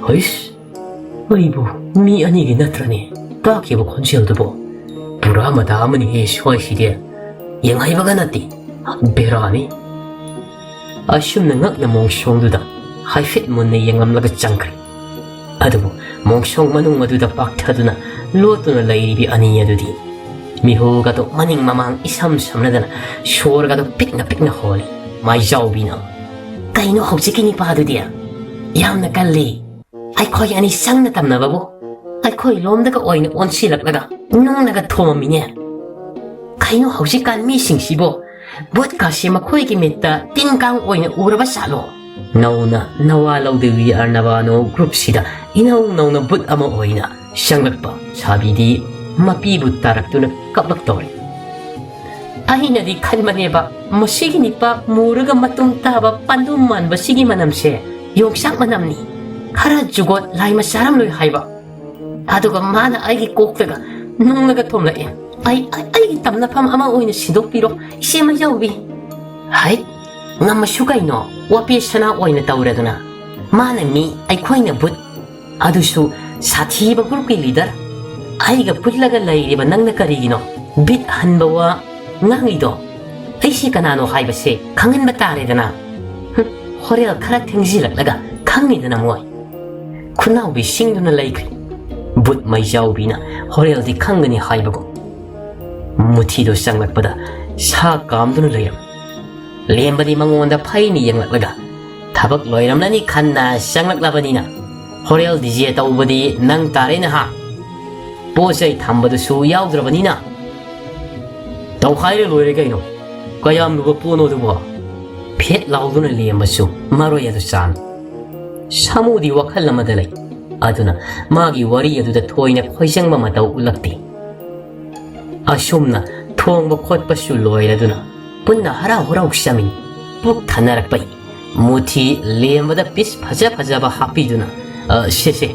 "ꯍꯩꯁ, ꯑꯩꯕꯨ ꯃꯤ ꯑꯅꯤꯒꯤ ꯅꯠꯇ꯭ꯔꯅꯦ ꯇꯥꯈꯤꯕ ꯈꯣꯟꯖꯦꯜꯗꯨꯕꯣ? ꯄꯨꯔꯥ ꯃꯇꯥ ꯑꯃꯅꯤꯍꯦ ꯁ꯭ꯋꯥꯏꯁꯤꯗꯤ꯫ ꯌꯦꯡꯍꯩꯕꯒ ꯅꯠꯇꯦ꯫ ꯕꯦꯔꯥꯅꯤ"꯫ ꯑꯁꯨꯝꯅ ꯉꯛꯅ ꯃꯣꯡꯁꯣꯡꯗꯨꯗ ꯍꯥꯏꯐꯦꯠ ꯃꯨꯟꯅ ꯌꯦꯡꯂꯝꯂꯒ ꯆꯪꯈ꯭ꯔꯦ꯫ ꯑꯗꯨꯕꯨ ꯃꯣꯡꯁꯣꯡ ꯃꯅꯨꯡ ꯑꯗꯨꯗ ꯄꯥꯛꯊꯗꯨꯅ ꯂꯣꯠꯇꯨꯅ ꯂꯩꯔꯤꯕꯤ ꯑꯅꯤ ꯑꯗꯨꯗꯤ ꯃꯤꯍꯨꯜꯒꯗꯣ ꯃꯅꯤꯡ ꯃꯃꯥꯡ ꯏꯁꯝ ꯁꯝꯅꯗꯅ ꯁꯣꯔꯒꯗꯣ ꯄꯤꯛꯅ ꯄꯤꯛꯅ ꯍꯣꯜꯂꯤ꯫ ꯃꯥꯏꯖꯥꯎꯕꯤꯅ, "ꯀꯩꯅꯣ ꯍꯧꯖꯤꯛꯀꯤ ꯅꯤꯄꯥꯗꯨꯗꯤ? ꯌꯥꯝꯅ ꯀꯜꯂꯤ꯫ ꯑꯩꯈꯣꯏ ꯑꯅꯤ ꯆꯪꯅ ꯇꯝꯅꯕꯕꯨ ꯑꯩꯈꯣꯏ ꯂꯣꯝꯗꯒ ꯑꯣꯏꯅ ꯑꯣꯟꯁꯤꯜꯂꯛꯂꯒ ꯅꯨꯡꯅꯒ ꯊꯣꯝꯃꯝꯃꯤꯅꯦ꯫ ꯀꯩꯅꯣ ꯍꯧꯖꯤꯛꯀꯥꯟ ꯃꯤꯁꯤꯡꯁꯤꯕꯨ? ꯚꯣꯠꯀꯥꯁꯦ ꯃꯈꯣꯏꯒꯤ ꯃꯤꯠꯇ ꯇꯤꯟ ꯀꯥꯡ ꯑꯣꯏꯅ ꯎꯔꯕ ꯖꯥꯠꯂꯣ?" ꯅꯧꯅ ꯅꯋꯥ ꯂꯧꯗꯕꯤ ꯑꯔꯅꯕꯥꯅꯣ ꯒ꯭ꯔꯨꯞꯁꯤꯗ ꯏꯅꯧ ꯅꯧꯅ ꯕꯨꯠ ꯑꯃ ꯑꯣꯏꯅ ꯆꯪꯂꯛꯄ ꯁꯥꯕꯤꯗꯤ ꯃꯄꯤꯕꯨ ꯇꯥꯔꯛꯇꯨꯅ ꯀꯞꯂꯛꯇꯧꯔꯦ꯫ ꯑꯩꯅꯗꯤ ꯈꯟꯕꯅꯦꯕ, ꯃꯁꯤꯒꯤ ꯅꯤꯄꯥ ꯃꯨꯔꯒ ꯃꯇꯨꯝ ꯇꯥꯕ ꯄꯥꯟꯗꯨꯝ ꯃꯥꯟꯕꯁꯤꯒꯤ ꯃꯅꯝꯁꯦ ꯌꯣꯡꯆꯥꯛ ꯃꯅꯝꯅꯤ, ꯈꯔ ꯖꯨꯒꯣꯠ ꯂꯥꯏꯃ ꯆꯥꯔꯝꯂꯣꯏ ꯍꯥꯏꯕ꯫ ꯑꯗꯨꯒ ꯃꯥꯅ ꯑꯩꯒꯤ ꯀꯣꯛꯇꯒ ꯅꯨꯡꯅꯒ ꯊꯣꯝꯂꯛꯑꯦ꯫ "ꯑꯩ, ꯑꯩ, ꯑꯩꯒꯤ ꯇꯝꯅꯐꯝ ꯑꯃ ꯑꯣꯏꯅ ꯁꯤꯟꯗꯣꯛꯄꯤꯔꯣ, ꯏꯆꯦ ꯃꯩꯖꯥꯎꯕꯤ"꯫ "ꯍꯩꯠ, ꯉꯝꯃꯁꯨ ꯀꯩꯅꯣ, ꯋꯥꯄꯦ ꯁꯅꯥ ꯑꯣꯏꯅ ꯇꯧꯔꯗꯅ꯫ ꯃꯥꯅ ꯃꯤ, ꯑꯩꯈꯣꯏꯅ ꯚꯨꯠ꯫ ꯑꯗꯨꯁꯨ ꯁꯥꯊꯤꯕ ꯒ꯭ꯔꯨꯞꯀꯤ ꯂꯤꯗꯔ꯫ ꯑꯩꯒ ꯄꯨꯜꯂꯒ ꯂꯩꯔꯤꯕ ꯅꯪꯅ ꯀꯔꯤꯒꯤꯅꯣ ꯕꯤꯠ ꯍꯟꯕ ꯋꯥ ꯉꯥꯡꯉꯤꯗꯣ? ꯑꯩꯁꯤ ꯀꯅꯥꯅꯣ ꯍꯥꯏꯕꯁꯦ ꯈꯪꯍꯟꯕ ꯇꯥꯔꯦꯗꯅ꯫ ꯍꯨꯝ, ꯍꯣꯔꯦꯜ ꯈꯔ ꯊꯦꯡꯖꯤꯜꯂꯛꯂꯒ ꯈꯪꯉꯤꯗꯅ ꯃꯣꯏ꯫ ꯈꯨꯅꯥꯎꯕꯤ ꯁꯤꯡꯗꯨꯅ ꯂꯩꯈ꯭ꯔꯦ꯫ ꯕꯨꯠ ꯃꯩꯖꯥꯎꯕꯤꯅ ꯍꯣꯔꯦꯜꯗꯤ ꯈꯪꯒꯅꯤ ꯍꯥꯏꯕꯒꯨꯝ꯫ ꯃꯨꯊꯤꯗꯣ ꯆꯪꯂꯛꯄꯗ ꯁꯥ ꯀꯥꯝꯗꯨꯅ ꯂꯩꯔꯝꯃꯤ꯫ ꯂꯦꯝꯕꯗꯤ ꯃꯉꯣꯟꯗ ꯐꯩꯅ ꯌꯦꯡꯂꯛꯂꯒ, "ꯊꯕꯛ ꯂꯣꯏꯔꯝꯂꯅꯤ ꯈꯟꯅ ꯆꯪꯂꯛꯂꯕꯅꯤꯅ, ꯍꯣꯔꯦꯜ ꯗꯤꯖꯦ ꯇꯧꯕꯗꯤ ꯅꯪ ꯇꯥꯔꯦ ꯅꯍꯥ꯫ ꯄꯣꯠ ꯆꯩ ꯊꯝꯕꯗꯨꯁꯨ ꯌꯥꯎꯗ꯭ꯔꯕꯅꯤꯅ꯫ ꯇꯧꯈꯥꯏꯔ ꯂꯣꯏꯔꯦ ꯀꯩꯅꯣ꯫ ꯀꯌꯥꯝ ꯂꯨꯕ ꯄꯣꯠꯅꯣ ꯑꯗꯨꯕꯣ?" ꯐꯦꯠ ꯂꯥꯎꯗꯨꯅ ꯂꯦꯝꯕꯁꯨ ꯃꯔꯣꯏ ꯑꯗꯨ ꯆꯥꯃꯤ꯫ ꯁꯥꯃꯨꯗꯤ ꯋꯥꯈꯜ ꯑꯃꯗ ꯂꯩ꯫ ꯑꯗꯨꯅ ꯃꯥꯒꯤ ꯋꯥꯔꯤ ꯑꯗꯨꯗ ꯊꯣꯏꯅ ꯈꯣꯏꯖꯪꯕ ꯃꯇꯧ ꯎꯠꯂꯛꯇꯦ꯫ ꯑꯁꯨꯝꯅ ꯊꯣꯡꯕ ꯈꯣꯠꯄꯁꯨ ꯂꯣꯏꯔꯗꯨꯅ ꯄꯨꯟꯅ ꯍꯔꯥꯎ ꯍꯔꯥꯎ ꯆꯥꯃꯤꯟ꯫ ꯄꯨꯛ ꯊꯟꯅꯔꯛꯄꯩ ꯃꯨꯊꯤ ꯂꯦꯝꯕꯗ ꯄꯤꯁ ꯐꯖ ꯐꯖꯕ ꯍꯥꯞꯄꯤꯗꯨꯅ, "ꯑ, ꯁꯦ, ꯁꯦ,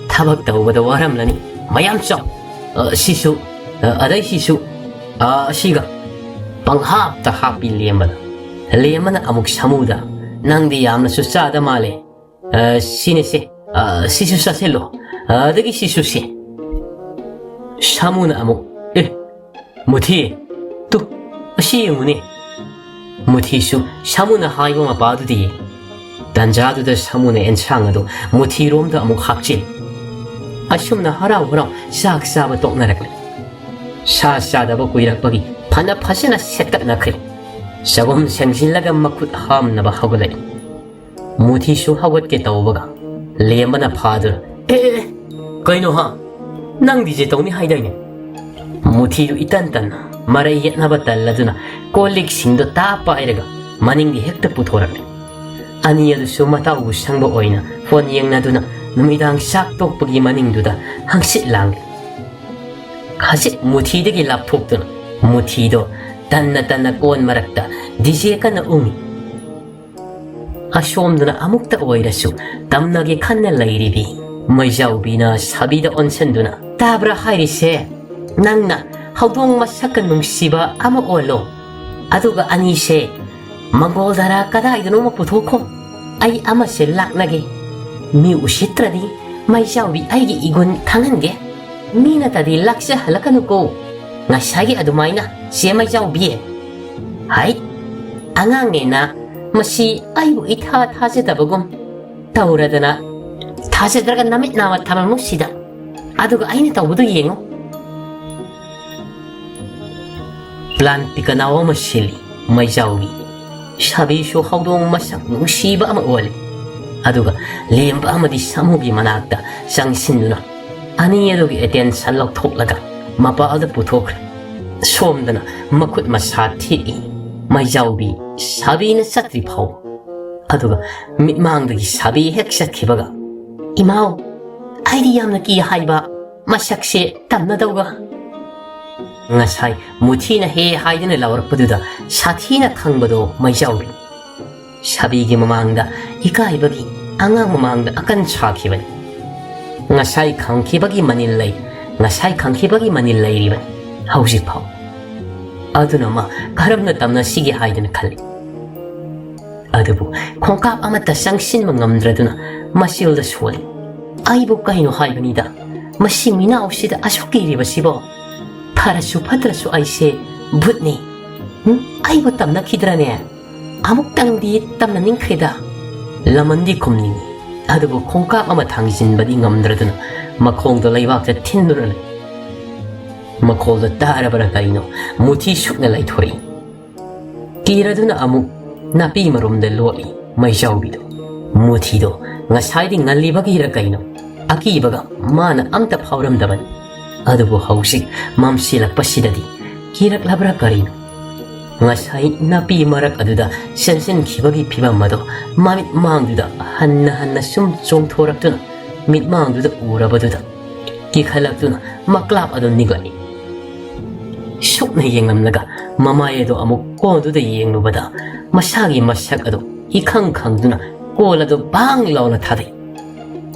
ꯊꯕꯛ ꯇꯧꯕꯗ ꯋꯥꯔꯝꯂꯅꯤ꯫ ꯃꯌꯥꯝ ꯆꯥꯎ꯫ ꯑ, ꯁꯤꯁꯨ, ꯑ, ꯑꯗꯩ ꯁꯤꯁꯨ, ꯑ, ꯑꯁꯤꯒ" ꯄꯪꯍꯥꯞꯇ ꯍꯥꯞꯄꯤ ꯂꯦꯝꯕꯗ꯫ ꯂꯦꯝꯕꯅ ꯑꯃꯨꯛ ꯁꯥꯃꯨꯗ, "ꯅꯪꯗꯤ ꯌꯥꯝꯅꯁꯨ ꯆꯥꯗ ꯃꯥꯜꯂꯦ꯫ ꯑ, ꯁꯤꯅꯦ ꯁꯦ, ꯑ, ꯁꯤꯁꯨ ꯆꯥꯁꯤꯜꯂꯣ꯫ ꯑꯗꯒꯤ ꯁꯤꯁꯨ ꯁꯦ꯫" ꯁꯥꯃꯨꯅ ꯑꯃꯨꯛ, "ꯑꯦ, ꯃꯨꯊꯤ, ꯇꯨ, ꯑꯁꯤ ꯌꯦꯡꯉꯨꯅꯦ꯫" ꯃꯨꯊꯤꯁꯨ ꯁꯥꯃꯨꯅ ꯍꯥꯏꯕ ꯃꯄꯥꯗꯨꯗꯤ ꯌꯦꯡ꯫ ꯇꯟꯖꯥꯗꯨꯗ ꯁꯥꯃꯨꯅ ꯑꯦꯟꯁꯥꯡ ꯑꯗꯨ ꯃꯨꯊꯤꯔꯣꯝꯗ ꯑꯃꯨꯛ ꯍꯥꯞꯆꯤꯜꯂꯤ꯫ ꯑꯁꯨꯝꯅ ꯍꯔꯥꯎ ꯍꯔꯥꯎ ꯆꯥꯛ ꯆꯥꯕ ꯇꯣꯛꯅꯔꯛꯂꯦ꯫ ꯁꯥ ꯆꯥꯗꯕ ꯀꯨꯏꯔꯛꯄꯒꯤ ꯐꯅ ꯐꯖꯅ ꯁꯦꯠꯀꯠꯅꯈ꯭ꯔꯦ꯫ ꯆꯒꯨꯝ ꯁꯦꯡꯖꯤꯜꯂꯒ ꯃꯈꯨꯠ ꯍꯥꯝꯅꯕ ꯍꯧꯒꯠꯂꯛꯏ꯫ ꯃꯨꯊꯤꯁꯨ ꯍꯧꯒꯠꯀꯦ ꯇꯧꯕꯒ ꯂꯦꯝꯕꯅ ꯐꯥꯗꯨꯅ, "ꯑꯦ, ꯑꯦ, ꯑꯦ, ꯀꯩꯅꯣ ꯍꯥ? ꯅꯪ ꯗꯤꯖꯦ ꯇꯧꯅꯤ ꯍꯥꯏꯗꯥꯏꯅꯦ?" ꯃꯨꯊꯤꯗꯨ ꯏꯇꯟ ꯇꯟꯅ ꯃꯔꯩ ꯌꯦꯠꯅꯕ ꯇꯜꯂꯗꯨꯅ ꯀꯣꯜ ꯂꯤꯛꯁꯤꯡꯗꯣ ꯇꯥ ꯄꯥꯏꯔꯒ ꯃꯅꯤꯡꯗ ꯍꯦꯛꯇ ꯄꯨꯊꯣꯔꯛꯂꯦ꯫ ꯑꯅꯤ ꯑꯗꯨꯁꯨ ꯃꯇꯥꯎꯕꯨ ꯁꯪꯕ ꯑꯣꯏꯅ ꯐꯣꯟ ꯌꯦꯡꯅꯗꯨꯅ ꯅꯨꯃꯤꯗꯥꯡ ꯆꯥꯛ ꯇꯣꯛꯄꯒꯤ ꯃꯅꯤꯡꯗꯨꯗ ꯍꯪꯆꯤꯠ ꯂꯥꯡꯂꯤ꯫ ꯈꯖꯤꯛ ꯃꯨꯊꯤꯗꯒꯤ ꯂꯥꯞꯊꯣꯛꯇꯨꯅ ꯃꯨꯊꯤꯗꯣ ꯇꯟꯅ ꯇꯟꯅ ꯀꯣꯟ ꯃꯔꯛꯇ ꯗꯤꯖꯦ ꯀꯟꯅ ꯎꯪꯉꯤ꯫ ꯑꯁꯣꯝꯗꯅ ꯑꯃꯨꯛꯇ ꯑꯣꯏꯔꯁꯨ ꯇꯝꯅꯒꯦ ꯈꯟꯅ ꯂꯩꯔꯤꯕꯤ ꯃꯩꯖꯥꯎꯕꯤꯅ ꯁꯥꯕꯤꯗ ꯑꯣꯟꯁꯤꯟꯗꯨꯅ, "ꯇꯥꯕ꯭ꯔꯥ ꯍꯥꯏꯔꯤꯁꯦ? ꯅꯪꯅ ꯍꯧꯗꯣꯡ ꯃꯁꯛꯀ ꯅꯨꯡꯁꯤꯕ ꯑꯃ ꯑꯣꯜꯂꯣ, ꯑꯗꯨꯒ ꯑꯅꯤꯁꯦ ꯃꯪꯒꯣꯜ ꯙꯔꯥ ꯀꯗꯥꯏꯗꯅꯣꯃ ꯄꯨꯊꯣꯛꯈꯣ꯫ ꯑꯩ ꯑꯃꯁꯦ ꯂꯥꯛꯅꯒꯦ꯫ ꯃꯤ ꯎꯁꯤꯠꯇ꯭ꯔꯗꯤ ꯃꯩꯖꯥꯎꯕꯤ ꯑꯩꯒꯤ ꯏꯒꯨꯟ ꯈꯪꯍꯟꯒꯦ꯫ ꯃꯤ ꯅꯠꯇꯗꯤ ꯂꯥꯛꯆꯍꯜꯂꯛꯀꯅꯨꯀꯣ꯫ ꯉꯁꯥꯏꯒꯤ ꯑꯗꯨꯃꯥꯏꯅ, ꯆꯦ ꯃꯩꯖꯥꯎꯕꯤ꯫ ꯍꯥꯏ, ꯑꯉꯥꯡꯅꯦꯅ ꯃꯁꯤ ꯑꯩꯕꯨ ꯏꯊꯥ ꯊꯥꯖꯗꯕꯒꯨꯝ ꯇꯧꯔꯗꯅ꯫ ꯊꯥꯖꯗ꯭ꯔꯒ ꯅꯃꯤꯠ ꯅꯥꯃ ꯊꯝꯃꯝꯃꯨ ꯁꯤꯗ꯫ ꯑꯗꯨꯒ ꯑꯩꯅ ꯇꯧꯕꯗꯨ ꯌꯦꯡꯉꯨ꯫ ꯄ꯭ꯂꯥꯟ ꯄꯤꯀꯅꯥꯎ ꯑꯃ ꯁꯤꯜꯂꯤ ꯃꯩꯖꯥꯎꯕꯤ꯫ ꯁꯥꯕꯤꯁꯨ ꯍꯧꯗꯣꯡ ꯃꯁꯛ ꯅꯨꯡꯁꯤꯕ ꯑꯃ ꯑꯣꯜꯂꯤ꯫ ꯑꯗꯨꯒ ꯂꯦꯝꯕ ꯑꯃꯗꯤ ꯁꯥꯃꯨꯒꯤ ꯃꯅꯥꯛꯇ ꯆꯪꯁꯤꯟꯗꯨꯅ ꯑꯅꯤ ꯑꯗꯨꯒꯤ ꯑꯦꯇꯦꯟꯁꯟ ꯂꯧꯊꯣꯛꯂꯒ ꯃꯄꯥꯜꯗ ꯄꯨꯊꯣꯛꯈ꯭ꯔꯦ꯫ ꯁꯣꯝꯗꯅ ꯃꯈꯨꯠ ꯃꯁꯥ ꯊꯦꯛꯏ ꯃꯩꯖꯥꯎꯕꯤ, ꯁꯥꯕꯤꯅ ꯆꯠꯇ꯭ꯔꯤ ꯐꯥꯎ꯫ ꯑꯗꯨꯒ ꯃꯤꯠꯃꯥꯡꯗꯒꯤ ꯁꯥꯕꯤ ꯍꯦꯛ ꯆꯠꯈꯤꯕꯒ, "ꯏꯃꯥꯎ, ꯑꯩꯗꯤ ꯌꯥꯝꯅ ꯀꯤ ꯍꯥꯏꯕ ꯃꯁꯛꯁꯦ ꯇꯝꯅꯗꯧꯒ"꯫ ꯉꯁꯥꯏ ꯃꯨꯊꯤꯅ ꯍꯦ ꯍꯥꯏꯗꯅ ꯂꯥꯎꯔꯛꯄꯗꯨꯗ ꯁꯥꯊꯤꯅ ꯈꯪꯕꯗꯣ ꯃꯩꯖꯥꯎꯕꯤ꯫ ꯁꯥꯕꯤꯒꯤ ꯃꯃꯥꯡꯗ ꯏꯀꯥꯏꯕꯒꯤ, ꯑꯉꯥꯡ ꯃꯃꯥꯡꯗ ꯑꯀꯟ ꯁꯥꯈꯤꯕꯅꯤ꯫ ꯉꯁꯥꯏ ꯈꯪꯈꯤꯕꯒꯤ ꯃꯅꯤꯜ ꯂꯩ, ꯉꯁꯥꯏ ꯈꯪꯈꯤꯕꯒꯤ ꯃꯅꯤꯜ ꯂꯩꯔꯤꯕꯅꯤ ꯍꯧꯖꯤꯛ ꯐꯥꯎ꯫ ꯑꯗꯨꯅ ꯃꯥ ꯀꯔꯝꯅ ꯇꯝꯅꯁꯤꯒꯦ ꯍꯥꯏꯗꯅ ꯈꯜꯂꯤ꯫ ꯑꯗꯨꯕꯨ ꯈꯣꯡꯀꯥꯞ ꯑꯃꯠꯇ ꯆꯪꯁꯤꯟꯕ ꯉꯝꯗ꯭ꯔꯗꯨꯅ ꯃꯆꯤꯜꯗ ꯁꯣꯜꯂꯤ꯫ "ꯑꯩꯕꯨ ꯀꯩꯅꯣ ꯍꯥꯏꯕꯅꯤꯗ, ꯃꯁꯤ ꯃꯤꯅꯥꯎꯁꯤꯗ ꯑꯁꯨꯛ ꯀꯤꯔꯤꯕꯁꯤꯕꯣ? ꯐꯔꯁꯨ ꯐꯠꯇ꯭ꯔꯁꯨ ꯑꯩꯁꯦ ꯚꯨꯠꯅꯤ꯫ ꯎꯝ? ꯑꯩꯕꯨ ꯇꯝꯅꯈꯤꯗ꯭ꯔꯅꯦ? ꯑꯃꯨꯛꯇꯪꯗꯤ ꯇꯝꯅꯅꯤꯡꯈ꯭ꯔꯦꯗ"꯫ ꯂꯃꯟꯗꯤ ꯈꯨꯝꯅꯤꯡꯏ, ꯑꯗꯨꯕꯨ ꯈꯣꯡꯀꯥꯞ ꯑꯃ ꯊꯥꯡꯖꯤꯟꯕꯗꯤ ꯉꯝꯗ꯭ꯔꯗꯨꯅ ꯃꯈꯣꯡꯗꯣ ꯂꯩꯕꯥꯛꯇ ꯊꯤꯟꯗꯨꯅ ꯂꯩ꯫ ꯃꯈꯣꯜꯗꯣ ꯇꯥꯔꯕ꯭ꯔꯥ ꯀꯔꯤꯅꯣ, ꯃꯨꯊꯤ ꯁꯨꯛꯅ ꯂꯩꯊꯣꯔꯛꯏ꯫ ꯀꯤꯔꯗꯨꯅ ꯑꯃꯨꯛ ꯅꯥꯄꯤ ꯃꯔꯨꯝꯗ ꯂꯣꯠꯂꯤ ꯃꯩꯖꯥꯎꯕꯤꯗꯣ꯫ ꯃꯨꯊꯤꯗꯣ ꯉꯁꯥꯏꯗꯤ ꯉꯜꯂꯤꯕꯒꯤꯔ ꯀꯩꯅꯣ, ꯑꯀꯤꯕꯒ ꯃꯥꯅ ꯑꯝꯇ ꯐꯥꯎꯔꯝꯗꯕꯅꯤ꯫ ꯑꯗꯨꯕꯨ ꯍꯧꯖꯤꯛ ꯃꯝꯁꯤꯜꯂꯛꯄꯁꯤꯗꯗꯤ ꯀꯤꯔꯛꯂꯕ꯭ꯔꯥ ꯀꯔꯤꯅꯣ? ꯉꯁꯥꯏ ꯅꯥꯄꯤ ꯃꯔꯛ ꯑꯗꯨꯗ ꯆꯦꯟꯁꯤꯟꯈꯤꯕꯒꯤ ꯐꯤꯕꯝ ꯑꯗꯣ ꯃꯃꯤꯠ ꯃꯥꯡꯗꯨꯗ ꯍꯟꯅ ꯍꯟꯅ ꯁꯨꯝ ꯆꯣꯡꯊꯣꯔꯛꯇꯨꯅ ꯃꯤꯠꯃꯥꯡꯗꯨꯗ ꯎꯔꯕꯗꯨꯗ ꯀꯤꯈꯠꯂꯛꯇꯨꯅ ꯃꯀ꯭ꯂꯥꯞ ꯑꯗꯨ ꯅꯤꯛꯂꯛꯏ꯫ ꯁꯨꯛꯅ ꯌꯦꯡꯂꯝꯂꯒ ꯃꯃꯥꯏ ꯑꯗꯨ ꯑꯃꯨꯛ ꯀꯣꯟꯗꯨꯗ ꯌꯦꯡꯂꯨꯕꯗ ꯃꯁꯥꯒꯤ ꯃꯁꯛ ꯑꯗꯨ ꯏꯈꯪ ꯈꯪꯗꯨꯅ ꯀꯣꯜ ꯑꯗꯨ ꯕꯥꯡ ꯂꯥꯎꯅ ꯊꯥꯗꯩ꯫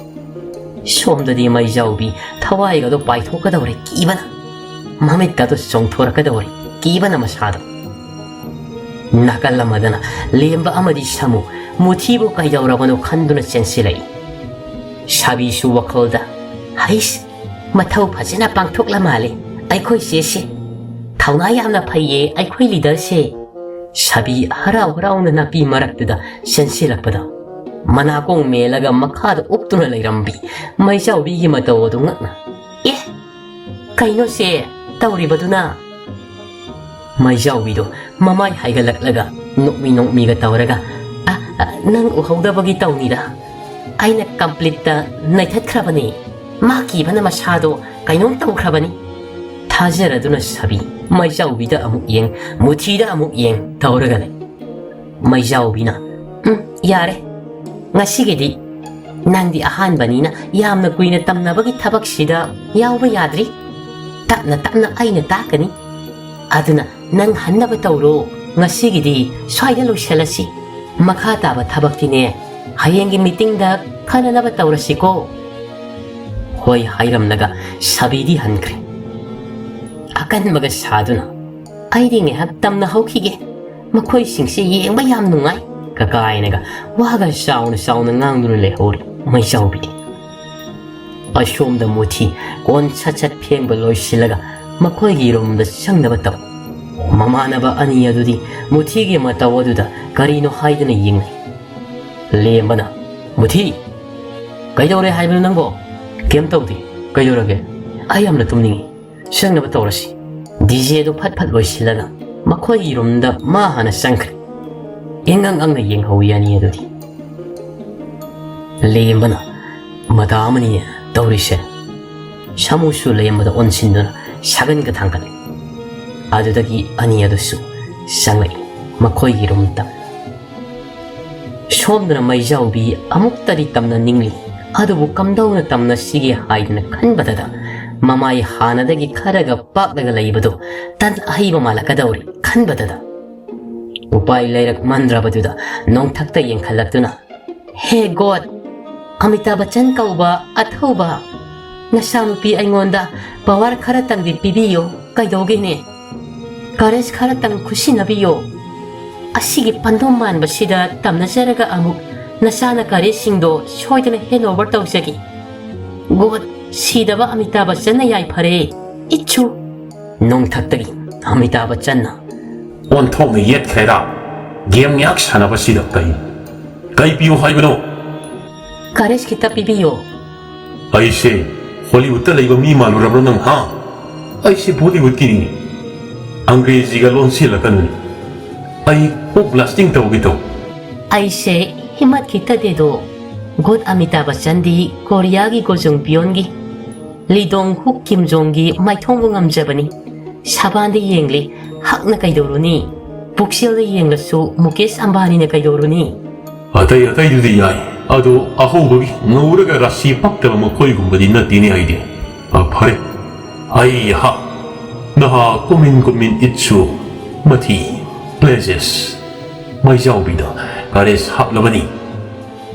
ꯁꯣꯝꯗꯗꯤ ꯃꯩꯖꯥꯎꯕꯤ ꯊꯋꯥꯏꯒꯗꯣ ꯄꯥꯏꯊꯣꯛꯀꯗꯧꯔꯦ ꯀꯤꯕꯅ꯫ ꯃꯃꯤꯠꯀꯗꯣ ꯆꯣꯡꯊꯣꯔꯛꯀꯗꯧꯔꯦ ꯀꯤꯕꯅ ꯃꯁꯥꯗꯣ꯫ ꯅꯥꯀꯜ ꯑꯃꯗꯅ ꯂꯦꯝꯕ ꯑꯃꯗꯤ ꯁꯥꯃꯨ ꯃꯨꯊꯤꯕꯨ ꯀꯩꯗꯧꯔꯕꯅꯣ ꯈꯟꯗꯨꯅ ꯆꯦꯟꯁꯤꯜꯂꯛꯏ꯫ ꯁꯥꯕꯤꯁꯨ ꯋꯥꯈꯜꯗ, "ꯍꯩꯁ, ꯃꯊꯧ ꯐꯖꯅ ꯄꯥꯡꯊꯣꯛꯂ ꯃꯥꯜꯂꯦ ꯑꯩꯈꯣꯏ ꯆꯦꯁꯦ꯫ ꯊꯧꯅꯥ ꯌꯥꯝꯅ ꯐꯩꯌꯦ ꯑꯩꯈꯣꯏ ꯂꯤꯗꯔꯁꯦ"꯫ ꯁꯥꯕꯤ ꯍꯔꯥꯎ ꯍꯔꯥꯎꯅ ꯅꯥꯄꯤ ꯃꯔꯛꯇꯨꯗ ꯆꯦꯟꯁꯤꯜꯂꯛꯄꯗ ꯃꯅꯥꯀꯣꯡ ꯃꯦꯜꯂꯒ ꯃꯈꯥꯗ ꯎꯞꯇꯨꯅ ꯂꯩꯔꯝꯕꯤ ꯃꯩꯖꯥꯎꯕꯤꯒꯤ ꯃꯇꯧ ꯑꯗꯨ ꯉꯛꯅ, "ꯑꯦ, ꯀꯩꯅꯣꯁꯦ ꯇꯧꯔꯤꯕꯗꯨꯅ?" ꯃꯩꯖꯥꯎꯕꯤꯗꯣ ꯃꯃꯥꯏ ꯍꯥꯏꯒꯠꯂꯛꯂꯒ ꯅꯣꯛꯃꯤ ꯅꯣꯛꯃꯤꯒ ꯇꯧꯔꯒ, "ꯑ, ꯑ, ꯅꯪ ꯎꯍꯧꯗꯕꯒꯤ ꯇꯧꯅꯤꯗ꯫ ꯑꯩꯅ ꯀꯝꯄ꯭ꯂꯤꯠꯇ ꯅꯩꯊꯠꯈ꯭ꯔꯕꯅꯤ꯫ ꯃꯥ ꯀꯤꯕꯅ ꯃꯁꯥꯗꯣ ꯀꯩꯅꯣꯝ ꯇꯧꯈ꯭ꯔꯕꯅꯤ"꯫ ꯊꯥꯖꯔꯗꯨꯅ ꯁꯥꯕꯤ ꯃꯩꯖꯥꯎꯕꯤꯗ ꯑꯃꯨꯛ ꯌꯦꯡ, ꯃꯨꯊꯤꯗ ꯑꯃꯨꯛ ꯌꯦꯡ ꯇꯧꯔꯒ ꯂꯩ꯫ ꯃꯩꯖꯥꯎꯕꯤꯅ, "ꯎꯝ, ꯌꯥꯔꯦ꯫ ꯉꯁꯤꯒꯤꯗꯤ ꯅꯪꯗꯤ ꯑꯍꯥꯟꯕꯅꯤꯅ ꯌꯥꯝꯅ ꯀꯨꯏꯅ ꯇꯝꯅꯕꯒꯤ ꯊꯕꯛꯁꯤꯗ ꯌꯥꯎꯕ ꯌꯥꯗ꯭ꯔꯤ꯫ ꯇꯞꯅ ꯇꯞꯅ ꯑꯩꯅ ꯇꯥꯛꯀꯅꯤ꯫ ꯑꯗꯨꯅ ꯅꯪ ꯍꯟꯅꯕ ꯇꯧꯔꯣ꯫ ꯉꯁꯤꯒꯤꯗꯤ ꯁ꯭ꯋꯥꯏꯗ ꯂꯣꯏꯁꯤꯜꯂꯁꯤ꯫ ꯃꯈꯥ ꯇꯥꯕ ꯊꯕꯛꯇꯤꯅꯦ, ꯍꯌꯦꯡꯒꯤ ꯃꯤꯇꯤꯡꯗ ꯈꯟꯅꯅꯕ ꯇꯧꯔꯁꯤꯀꯣ"꯫ ꯍꯣꯏ ꯍꯥꯏꯔꯝꯂꯒ ꯁꯥꯕꯤꯗꯤ ꯍꯟꯈ꯭ꯔꯦ꯫ ꯑꯀꯟꯕꯒ ꯁꯥꯗꯨꯅ, "ꯑꯩꯗꯤ ꯉꯥꯏꯍꯥꯛ ꯇꯝꯅ ꯍꯧꯈꯤꯒꯦ꯫ ꯃꯈꯣꯏꯁꯤꯡꯁꯦ ꯌꯦꯡꯕ ꯌꯥꯝ ꯅꯨꯡꯉꯥꯏ"꯫ ꯀꯀꯥꯏꯅꯒ ꯋꯥꯒ ꯆꯥꯎꯅ ꯆꯥꯎꯅ ꯉꯥꯡꯗꯨꯅ ꯂꯩꯍꯧꯔꯤ ꯃꯩꯖꯥꯎꯕꯤꯗꯤ꯫ ꯑꯁꯣꯝꯗ ꯃꯨꯊꯤ ꯀꯣꯟ ꯁꯠ ꯁꯠ ꯐꯦꯡꯕ ꯂꯣꯏꯁꯤꯜꯂꯒ ꯃꯈꯣꯏꯒꯤ ꯔꯨꯝꯗ ꯆꯪꯅꯕ ꯇꯧ꯫ ꯃꯃꯥꯟꯅꯕ ꯑꯅꯤ ꯑꯗꯨꯗꯤ ꯃꯨꯊꯤꯒꯤ ꯃꯇꯧ ꯑꯗꯨꯗ ꯀꯔꯤꯅꯣ ꯍꯥꯏꯗꯨꯅ ꯌꯦꯡꯅꯩ꯫ ꯂꯦꯝꯕꯅ, "ꯃꯨꯊꯤ, ꯀꯩꯗꯧꯔꯦ ꯍꯥꯏꯕꯅꯣ ꯅꯪꯕꯣ?" "ꯀꯩꯝ ꯇꯧꯗꯦ꯫ ꯀꯩꯗꯧꯔꯒꯦ? ꯑꯩ ꯌꯥꯝꯅ ꯇꯨꯝꯅꯤꯡꯉꯤ꯫ ꯆꯪꯅꯕ ꯇꯧꯔꯁꯤ"꯫ ꯗꯤꯖꯦꯗꯨ ꯐꯠ ꯐꯠ ꯂꯣꯏꯁꯤꯜꯂꯒ ꯃꯈꯣꯏꯒꯤ ꯔꯨꯝꯗ ꯃꯥ ꯍꯥꯟꯅ ꯆꯪꯈ꯭ꯔꯦ꯫ ꯏꯪ ꯑꯪ ꯑꯪꯅ ꯌꯦꯡꯍꯧꯋꯤ ꯑꯅꯤ ꯑꯗꯨꯗꯤ꯫ ꯂꯦꯝꯕꯅ, "ꯃꯇꯥ ꯑꯃꯅꯤꯅꯦ ꯇꯧꯔꯤꯁꯦ"꯫ ꯁꯥꯃꯨꯁꯨ ꯂꯦꯝꯕꯗ ꯑꯣꯟꯁꯤꯟꯗꯨꯅ ꯁꯥꯒꯟꯒ ꯊꯥꯡꯒꯠꯂꯤ꯫ ꯑꯗꯨꯗꯒꯤ ꯑꯅꯤ ꯑꯗꯨꯁꯨ ꯆꯪꯂꯛꯏ ꯃꯈꯣꯏꯒꯤ ꯔꯨꯝꯗ꯫ ꯁꯣꯝꯗꯅ ꯃꯩꯖꯥꯎꯕꯤ ꯑꯃꯨꯛꯇꯗꯤ ꯇꯝꯅ ꯅꯤꯡꯂꯤ, ꯑꯗꯨꯕꯨ ꯀꯝꯗꯧꯅ ꯇꯝꯅꯁꯤꯒꯦ ꯍꯥꯏꯗꯅ ꯈꯟꯕꯗꯗ ꯃꯃꯥꯏ ꯍꯥꯟꯅꯗꯒꯤ ꯈꯔꯒ ꯄꯥꯛꯂꯒ ꯂꯩꯕꯗꯨ ꯇꯟ ꯑꯍꯩꯕ ꯃꯥꯜꯂꯛꯀꯗꯧꯔꯤ ꯈꯟꯕꯗꯗ ꯎꯄꯥꯏ ꯂꯩꯔꯛꯃꯟꯗ꯭ꯔꯕꯗꯨꯗ ꯅꯣꯡꯊꯛꯇ ꯌꯦꯡꯈꯠꯂꯛꯇꯨꯅ, "ꯍꯦ ꯒꯣꯗ, ꯑꯃꯤꯇꯥꯕ ꯕꯆꯟ ꯀꯧꯕ ꯑꯊꯧꯕ ꯅꯆꯥꯅꯨꯄꯤ ꯑꯩꯉꯣꯟꯗ ꯄꯋꯥꯔ ꯈꯔꯇꯪꯗꯤ ꯄꯤꯕꯤꯌꯨ, ꯀꯩꯗꯧꯒꯦꯅꯦ? ꯀꯔꯦꯖ ꯈꯔꯇꯪ ꯈꯨꯠꯁꯤꯟꯅꯕꯤꯌꯨ"꯫ ꯑꯁꯤꯒꯤ ꯄꯟꯗꯣꯝ ꯃꯥꯟꯕꯁꯤꯗ ꯇꯝꯅꯖꯔꯒ ꯑꯃꯨꯛ ꯅꯆꯥꯅ ꯀꯥꯔꯦꯁꯁꯤꯡꯗꯣ ꯁꯣꯏꯗꯅ hand over ꯇꯧꯖꯒꯦ꯫ ꯒꯣꯗ, ꯁꯤꯗꯕ ꯑꯃꯤꯇꯥꯕ ꯕꯆꯟꯅ ꯌꯥꯏꯐꯔꯦ꯫ ꯏꯠꯁꯨ꯫ ꯅꯣꯡꯊꯛꯇꯒꯤ ꯑꯃꯤꯇꯥꯕ ꯕꯆꯟꯅ, ꯑꯣꯟꯊꯣꯛꯅ ꯌꯦꯠꯈ꯭ꯔꯦꯗ꯫ ꯒꯦꯝ ꯉꯥꯏꯍꯥꯛ ꯁꯥꯟꯅꯕꯁꯤꯗ ꯀꯩ, ꯀꯩ ꯄꯤꯌꯨ ꯍꯥꯏꯕꯅꯣ? ꯀꯥꯔꯦꯁ ꯈꯤꯇ ꯄꯤꯕꯤꯌꯣ꯫ ꯑꯩꯁꯦ ꯍꯣꯂꯤꯋꯨꯗꯇ ꯂꯩꯕ ꯃꯤ ꯃꯥꯜꯂꯨꯔꯕ꯭ꯔꯣ ꯅꯪ, ꯍꯥ? ꯑꯩꯁꯦ ꯕꯣꯂꯤꯋꯨꯗꯀꯤꯅꯤ꯫ ꯑꯪꯒ꯭ꯔꯦꯖꯤꯒ ꯂꯣꯟꯁꯤꯜꯂꯛꯀꯅꯨ꯫ ꯑꯩ ꯄꯨꯛ ꯕ꯭ꯂꯥꯁꯇꯤꯡ ꯇꯧꯒꯦ ꯇꯧ꯫ ꯑꯩꯁꯦ ꯍꯤꯃꯠ ꯈꯤꯇꯗꯦꯗꯣ꯫ ꯒꯨꯗ ꯑꯃꯤꯇꯥꯕ ꯕꯆꯟꯗꯤ ꯀꯣꯔꯤꯌꯥꯒꯤ ꯒꯣꯖꯨꯡ ꯄꯤꯌꯣꯟꯒꯤ ꯂꯤꯗꯣꯡ ꯍꯨꯛ ꯀꯤꯝ ꯖꯣꯡꯒꯤ ꯃꯥꯏꯊꯣꯡꯕꯨ ꯉꯝꯖꯕꯅꯤ꯫ ꯁꯕꯥꯟꯗ ꯌꯦꯡꯂꯤ, ꯍꯛꯅ ꯀꯩꯗꯧꯔꯨꯅꯤ? ꯄꯨꯛꯆꯦꯜꯗ ꯌꯦꯡꯂꯁꯨ ꯃꯨꯀꯦꯁ ꯑꯝꯕꯥꯅꯤꯅ ꯀꯩꯗꯧꯔꯨꯅꯤ? ꯑꯇꯩ ꯑꯇꯩꯗꯨꯗꯤ ꯌꯥꯏ, ꯑꯗꯣ ꯑꯍꯧꯕꯒꯤ ꯉꯧꯔꯒ ꯔꯥꯁꯤ ꯄꯛꯇꯕ ꯃꯈꯣꯏꯒꯨꯝꯕꯗꯤ ꯅꯠꯇꯦꯅꯦ ꯑꯩꯗꯤ꯫ ꯑ, ꯐꯔꯦ꯫ ꯑꯩ ꯍꯥ, ꯅꯍꯥ ꯀꯨꯃꯤꯟ ꯀꯨꯃꯤꯟ ꯏꯠꯁꯨ ꯃꯊꯤ, ꯄ꯭ꯂꯦꯖꯦꯁ꯫ ꯃꯩꯖꯥꯎꯕꯤꯗ ꯀꯥꯔꯦꯁ ꯍꯥꯞꯂꯕꯅꯤ꯫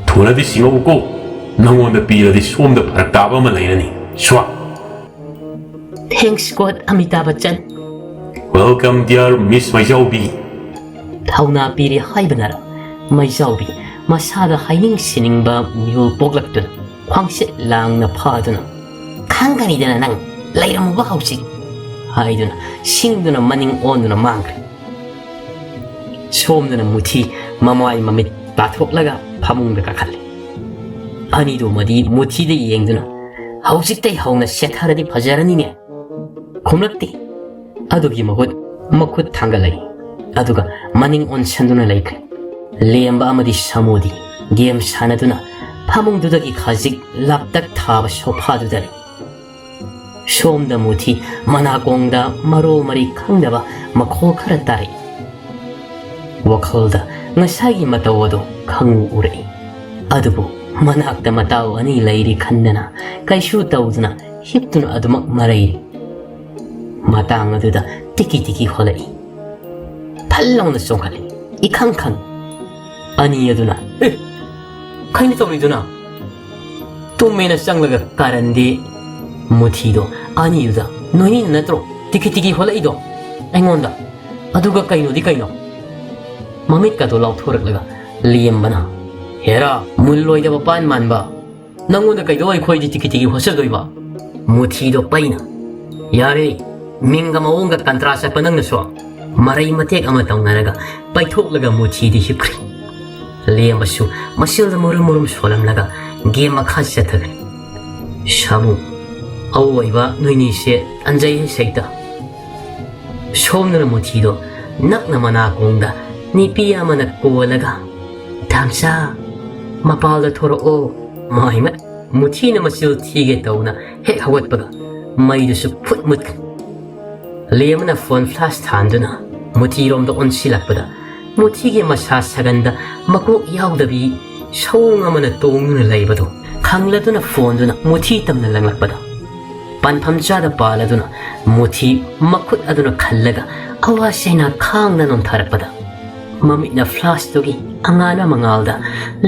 ꯊꯨꯅꯗꯤ ꯁꯤꯡꯉꯛꯎꯀꯣ, ꯅꯉꯣꯟꯗ ꯄꯤꯔꯗꯤ ꯁꯣꯝꯗ ꯐꯔꯛ ꯇꯥꯕ ꯑꯃ ꯂꯩꯔꯅꯤ꯫ ꯁ꯭ꯋꯥ꯫ Thanks God, ꯑꯃꯤꯇꯥꯕ Bachchan. Welcome, dear Miss ꯃꯩꯖꯥꯎꯕꯤ꯫ ꯊꯧꯅꯥ ꯄꯤꯔꯦ ꯍꯥꯏꯕꯅꯔ, ꯃꯩꯖꯥꯎꯕꯤ ꯃꯁꯥꯗ ꯍꯥꯏꯅꯤꯡ ꯁꯤꯅꯤꯡꯕ ꯃꯤꯍꯨꯜ ꯄꯣꯛꯂꯛꯇꯨꯅ ꯈ꯭ꯋꯥꯡꯁꯤꯠ ꯂꯥꯡꯅ ꯐꯥꯗꯨꯅ, "ꯈꯪꯒꯅꯤꯗꯅ ꯅꯪ, ꯂꯩꯔꯝꯃꯨꯕ ꯍꯧꯖꯤꯛ," ꯍꯥꯏꯗꯨꯅ ꯁꯤꯡꯗꯨꯅ ꯃꯅꯤꯡ ꯑꯣꯟꯗꯨꯅ ꯃꯥꯡꯈ꯭ꯔꯦ꯫ ꯁꯣꯝꯗꯅ ꯃꯨꯊꯤ ꯃꯃꯥꯏ ꯃꯃꯤꯠ ꯄꯥꯊꯣꯛꯂꯒ ꯐꯃꯨꯡꯗ ꯀꯥꯈꯠꯂꯦ꯫ ꯑꯅꯤꯗꯨꯃꯗꯤ ꯃꯨꯊꯤꯗ ꯌꯦꯡꯗꯨꯅ, "ꯍꯧꯖꯤꯛꯇꯩ ꯍꯧꯅ ꯁꯦꯠꯊꯔꯗꯤ ꯐꯖꯔꯅꯤꯅꯦ꯫ ꯈꯨꯝꯂꯛꯇꯦ꯫ ꯑꯗꯨꯒꯤ ꯃꯍꯨꯠ ꯃꯈꯨꯠ ꯊꯥꯡꯒꯠꯂꯛꯏ꯫ ꯑꯗꯨꯒ ꯃꯅꯤꯡ ꯑꯣꯟꯁꯟꯗꯨꯅ ꯂꯩꯈ꯭ꯔꯦ꯫ ꯂꯦꯝꯕ ꯑꯃꯗꯤ ꯁꯥꯃꯨꯗꯤ ꯒꯦꯝ ꯁꯥꯟꯅꯗꯨꯅ ꯐꯃꯨꯡꯗꯨꯗꯒꯤ ꯈꯖꯤꯛ ꯂꯥꯞꯇꯛ ꯊꯥꯕ ꯁꯣꯐꯥꯗꯨꯗ ꯂꯩ꯫ ꯁꯣꯝꯗ ꯃꯨꯊꯤ ꯃꯅꯥꯀꯣꯡꯗ ꯃꯔꯣ ꯃꯔꯤ ꯈꯪꯗꯕ ꯃꯈꯣꯜ ꯈꯔ ꯇꯥꯔꯛꯏ꯫ ꯋꯥꯈꯜꯗ ꯉꯁꯥꯏꯒꯤ ꯃꯇꯧ ꯑꯗꯨ ꯈꯪꯎ ꯎꯔꯛꯏ꯫ ꯑꯗꯨꯕꯨ ꯃꯅꯥꯛꯇ ꯃꯇꯥꯎ ꯑꯅꯤ ꯂꯩꯔꯤ ꯈꯟꯗꯅ ꯀꯩꯁꯨ ꯇꯧꯗꯅ ꯍꯤꯞꯇꯨꯅ ꯑꯗꯨꯃꯛ ꯃꯔꯩꯔꯤ꯫ ꯃꯇꯥꯡ ꯑꯗꯨꯗ ꯇꯤꯀꯤ ꯇꯤꯀꯤ ꯍꯣꯜꯂꯛꯏ꯫ ꯐꯜ ꯂꯥꯎꯅ ꯆꯣꯡꯈꯠꯂꯤ꯫ ꯏꯈꯪ ꯈꯪ꯫ ꯑꯅꯤ ꯑꯗꯨꯅ, "ꯑꯦ, ꯈꯩꯅ ꯇꯧꯔꯤꯗꯨꯅ?" ꯇꯨꯝꯃꯦꯅ ꯆꯪꯂꯒ ꯀꯥꯔꯟꯗꯤ꯫ ꯃꯨꯊꯤꯗꯣ ꯑꯅꯤꯗꯨꯗ, "ꯅꯣꯏꯅꯤꯅ ꯅꯠꯇ꯭ꯔꯣ ꯇꯤꯀꯤ ꯇꯤꯀꯤ ꯍꯣꯜꯂꯛꯏꯗꯣ ꯑꯩꯉꯣꯟꯗ? ꯑꯗꯨꯒ ꯀꯩꯅꯣꯗꯤ ꯀꯩꯅꯣ?" ꯃꯃꯤꯠꯀꯗꯣ ꯂꯥꯎꯊꯣꯔꯛꯂꯒ ꯂꯦꯝꯕꯅ, "ꯍꯦꯔꯥ, ꯃꯨꯜꯂꯣꯏꯗꯕ ꯄꯥꯟ ꯃꯥꯟꯕ, ꯅꯪꯉꯣꯟꯗ ꯀꯩꯗꯧ ꯑꯩꯈꯣꯏꯗꯤ ꯇꯤꯀꯤ ꯇꯤꯀꯤ ꯍꯣꯠꯆꯗꯣꯏꯕ?" ꯃꯨꯊꯤꯗꯣ ꯄꯩꯅ, "ꯌꯥꯔꯦ, ꯃꯤꯡꯒ ꯃꯑꯣꯡꯒ ꯀꯟꯇ꯭ꯔꯥ ꯆꯠꯄ ꯅꯪꯅꯁꯨ!" ꯃꯔꯩ ꯃꯇꯦꯛ ꯑꯃ ꯇꯧꯅꯔꯒ ꯄꯩꯊꯣꯛꯂꯒ ꯃꯨꯊꯤꯗꯤ ꯍꯤꯞꯈ꯭ꯔꯦ꯫ ꯂꯦꯝꯕꯁꯨ ꯃꯁꯤꯜꯗ ꯃꯨꯔꯨꯝ ꯃꯨꯔꯨꯝ ꯁꯣꯜꯂꯝꯂꯒ ꯒꯦꯝ ꯃꯈꯥ ꯆꯠꯊꯈ꯭ꯔꯦ꯫ ꯁꯥꯃꯨ, "ꯑꯋꯣꯏꯕ ꯅꯣꯏꯅꯤꯁꯦ ꯇꯟꯖꯩꯍꯦ ꯁꯩꯇ!" ꯁꯣꯝꯗꯅ ꯃꯨꯊꯤꯗꯣ ꯅꯛꯅ ꯃꯅꯥꯀꯣꯡꯗ ꯅꯤꯄꯤ ꯑꯃꯅ ꯀꯣꯜꯂꯒ, "ꯇꯥꯝꯆꯥ, ꯃꯄꯥꯜꯗ ꯊꯣꯔꯛꯑꯣ!" ꯃꯥꯏꯃꯠ! ꯃꯨꯊꯤꯅ ꯃꯆꯤꯜ ꯊꯤꯒꯦ ꯇꯧꯅ ꯍꯦꯛ ꯍꯧꯒꯠꯄꯒ ꯃꯩꯗꯨꯁꯨ ꯐꯨꯠ ꯃꯨꯠꯈ꯭ꯔꯦ꯫ ꯂꯦꯝꯕꯅ ꯐꯣꯟ ꯐ꯭ꯂꯥꯁ ꯊꯥꯟꯗꯨꯅ ꯃꯨꯊꯤꯔꯣꯝꯗ ꯑꯣꯟꯁꯤꯜꯂꯛꯄꯗ, ꯃꯨꯊꯤꯒꯤ ꯃꯁꯥ ꯁꯥꯒꯟꯗ ꯃꯀꯣꯛ ꯌꯥꯎꯗꯕꯤ ꯁꯑꯣꯡ ꯑꯃꯅ ꯇꯣꯡꯗꯨꯅ ꯂꯩꯕꯗꯨ ꯈꯪꯂꯗꯨꯅ ꯐꯣꯟꯗꯨꯅ ꯃꯨꯊꯤ ꯇꯝꯅ ꯂꯪꯂꯛꯄꯗ, ꯄꯥꯟꯐꯝ ꯆꯥꯗ ꯄꯥꯜꯂꯗꯨꯅ ꯃꯨꯊꯤ ꯃꯈꯨꯠ ꯑꯗꯨꯅ ꯈꯜꯂꯒ ꯑꯋꯥ ꯆꯩꯅꯥ ꯈꯥꯡꯅ ꯅꯣꯝꯊꯔꯛꯄꯗ, ꯃꯃꯤꯠꯅ ꯐ꯭ꯂꯥꯁꯇꯨꯒꯤ ꯑꯉꯥꯟꯕ ꯃꯉꯥꯜꯗ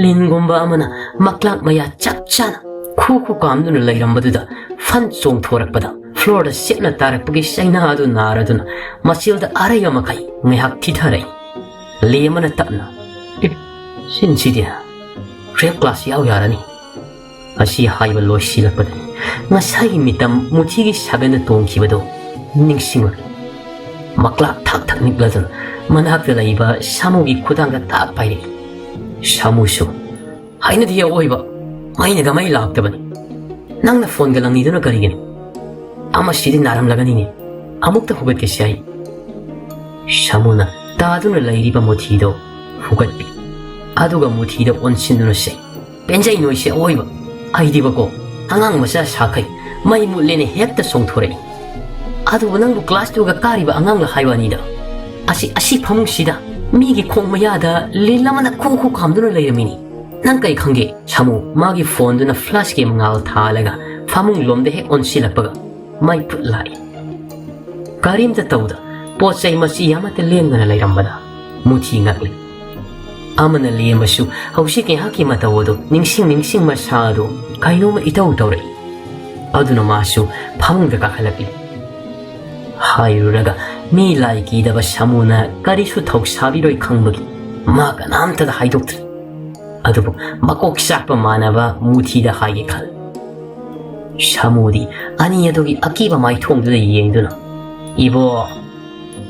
ꯂꯤꯟꯒꯨꯝꯕ ꯑꯃꯅ ꯃꯀ꯭ꯂꯥꯛ ꯃꯌꯥ ꯆꯞ ꯆꯥꯅ ꯈꯨ ꯈꯨ ꯀꯥꯝꯗꯨꯅ ꯂꯩꯔꯝꯕꯗꯨꯗ ꯐꯟ ꯆꯣꯡꯊꯣꯔꯛꯄꯗ, ꯐ꯭ꯂꯣꯔꯗ ꯆꯦꯞꯅ ꯇꯥꯔꯛꯄꯒꯤ ꯆꯩꯅꯥ ꯑꯗꯨ ꯅꯥꯔꯗꯨꯅ ꯃꯆꯤꯜꯗ ꯑꯔꯩꯕ ꯃꯈꯩ ꯉꯥꯏꯍꯥꯛ ꯊꯤꯊꯔꯛꯏ꯫ ꯂꯦꯝꯕꯅ ꯇꯞꯅ, "ꯏꯞ, ꯁꯤꯟꯁꯤꯗꯤ ꯔꯦꯞ ꯀ꯭ꯂꯥꯁ ꯌꯥꯎ ꯌꯥꯔꯅꯤ꯫ ꯑꯁꯤ ꯍꯥꯏꯕ ꯂꯣꯏꯁꯤꯜꯂꯛꯄꯗꯅꯤ ꯉꯁꯥꯏꯒꯤ ꯃꯤꯇꯝ ꯃꯨꯊꯤꯒꯤ ꯁꯥꯒꯟꯗ ꯇꯣꯡꯈꯤꯕꯗꯨ ꯅꯤꯡꯁꯤꯡꯂꯛꯏ꯫ ꯃꯀ꯭ꯂꯥꯛ ꯊꯛ ꯊꯛ ꯅꯤꯛꯂꯗꯨꯅ ꯃꯅꯥꯛꯇ ꯂꯩꯕ ꯁꯥꯃꯨꯒꯤ ꯈꯨꯗꯥꯡꯗ ꯇꯥꯛ ꯄꯥꯏꯔꯛꯏ꯫ ꯁꯥꯃꯨꯁꯨ, "ꯍꯩꯅꯗꯦ ꯑꯋꯣꯏꯕ, ꯃꯩꯅꯒ ꯃꯩ ꯂꯥꯛꯇꯕꯅꯤ꯫ ꯅꯪꯅ ꯐꯣꯟꯒ ꯂꯪꯉꯤꯗꯨꯅ ꯀꯔꯤꯒꯤꯅꯣ? ꯑꯃꯁꯤꯗꯤ ꯅꯥꯔꯝꯂꯒꯅꯤꯅꯦ꯫ ꯑꯃꯨꯛꯇ ꯍꯧꯒꯠꯀꯦꯁꯦ ꯑꯩ꯫" ꯁꯥꯃꯨꯅ ꯇꯥꯗꯨꯅ ꯂꯩꯔꯤꯕ ꯃꯨꯊꯤꯗꯣ ꯍꯨꯒꯠꯄꯤ꯫ ꯑꯗꯨꯒ ꯃꯨꯊꯤꯗ ꯑꯣꯟꯁꯤꯟꯗꯨꯅ ꯁꯦ, "ꯄꯦꯟꯖꯩ ꯅꯣꯏꯁꯦ ꯑꯋꯣꯏꯕ꯫ ꯑꯩꯗꯤꯕꯀꯣ, ꯑꯉꯥꯡ ꯃꯆꯥ ꯁꯥꯈꯩ ꯃꯩ ꯃꯨꯠꯂꯦꯅ ꯍꯦꯛꯇ ꯆꯣꯡꯊꯣꯔꯛꯏ꯫ ꯑꯗꯨꯕꯨ ꯅꯪꯕꯨ ꯀ꯭ꯂꯥꯁ ꯇꯨꯒ ꯀꯥꯔꯤꯕ ꯑꯉꯥꯡꯂ ꯍꯥꯏꯕ ꯑꯅꯤꯗ? ꯑꯁꯤ, ꯑꯁꯤ ꯐꯃꯨꯡꯁꯤꯗ ꯃꯤꯒꯤ ꯈꯣꯡ ꯃꯌꯥꯗ ꯂꯤꯟ ꯑꯃꯅ ꯈꯨ ꯈꯨ ꯈꯥꯝꯗꯨꯅ ꯂꯩꯔꯝꯃꯤꯅꯤ꯫ ꯅꯪ ꯀꯩ ꯈꯪꯒꯦ?" ꯁꯥꯃꯨ ꯃꯥꯒꯤ ꯐꯣꯟꯗꯨꯅ ꯐ꯭ꯂꯥꯁꯀꯤ ꯃꯉꯥꯜ ꯊꯥꯜꯂꯒ ꯐꯃꯨꯡ ꯂꯣꯝꯗ ꯍꯦꯛ ꯑꯣꯟꯁꯤꯜꯂꯛꯄꯒ ꯃꯩ ꯐꯨꯠ ꯂꯥꯛꯏ꯫ ꯀꯔꯤꯝꯇ ꯇꯧꯗ, ꯄꯣꯠ ꯆꯩ ꯃꯆꯤ ꯑꯃꯠꯇ ꯂꯦꯡꯗꯅ ꯂꯩꯔꯝꯕꯗ ꯃꯨꯊꯤ ꯉꯛꯂꯤ꯫ ꯑꯃꯅ ꯂꯦꯝꯕꯁꯨ ꯍꯧꯖꯤꯛ ꯉꯥꯏꯍꯥꯛꯀꯤ ꯃꯇꯧ ꯑꯗꯨ ꯅꯤꯡꯁꯤꯡ ꯅꯤꯡꯁꯤꯡ ꯃꯁꯥ ꯑꯗꯨ ꯀꯩꯅꯣꯝꯃ ꯏꯇꯧ ꯇꯧꯔꯛꯏ꯫ ꯑꯗꯨꯅ ꯃꯥꯁꯨ ꯐꯃꯨꯡꯗ ꯀꯥꯈꯠꯂꯛꯂꯤ꯫ ꯍꯥꯏꯔꯨꯔꯒ ꯃꯤ ꯂꯥꯏ ꯀꯤꯗꯕ ꯁꯥꯃꯨꯅ ꯀꯔꯤꯁꯨ ꯊꯧꯁꯥꯕꯤꯔꯣꯏ ꯈꯪꯕꯒꯤ ꯃꯥ ꯀꯅꯥꯝꯇꯗ ꯍꯥꯏꯗꯣꯛꯇ꯭ꯔꯦ꯫ ꯑꯗꯨꯕꯨ ꯃꯀꯣꯛ ꯆꯥꯛꯄ ꯃꯥꯟꯅꯕ ꯃꯨꯊꯤꯗ ꯍꯥꯏꯒꯦ ꯈꯜꯂꯤ꯫ ꯁꯥꯃꯨꯗꯤ ꯑꯅꯤ ꯑꯗꯨꯒꯤ ꯑꯀꯤꯕ ꯃꯥꯏꯊꯣꯡꯗꯨꯗ ꯌꯦꯡꯗꯨꯅ, "ꯏꯕꯣ,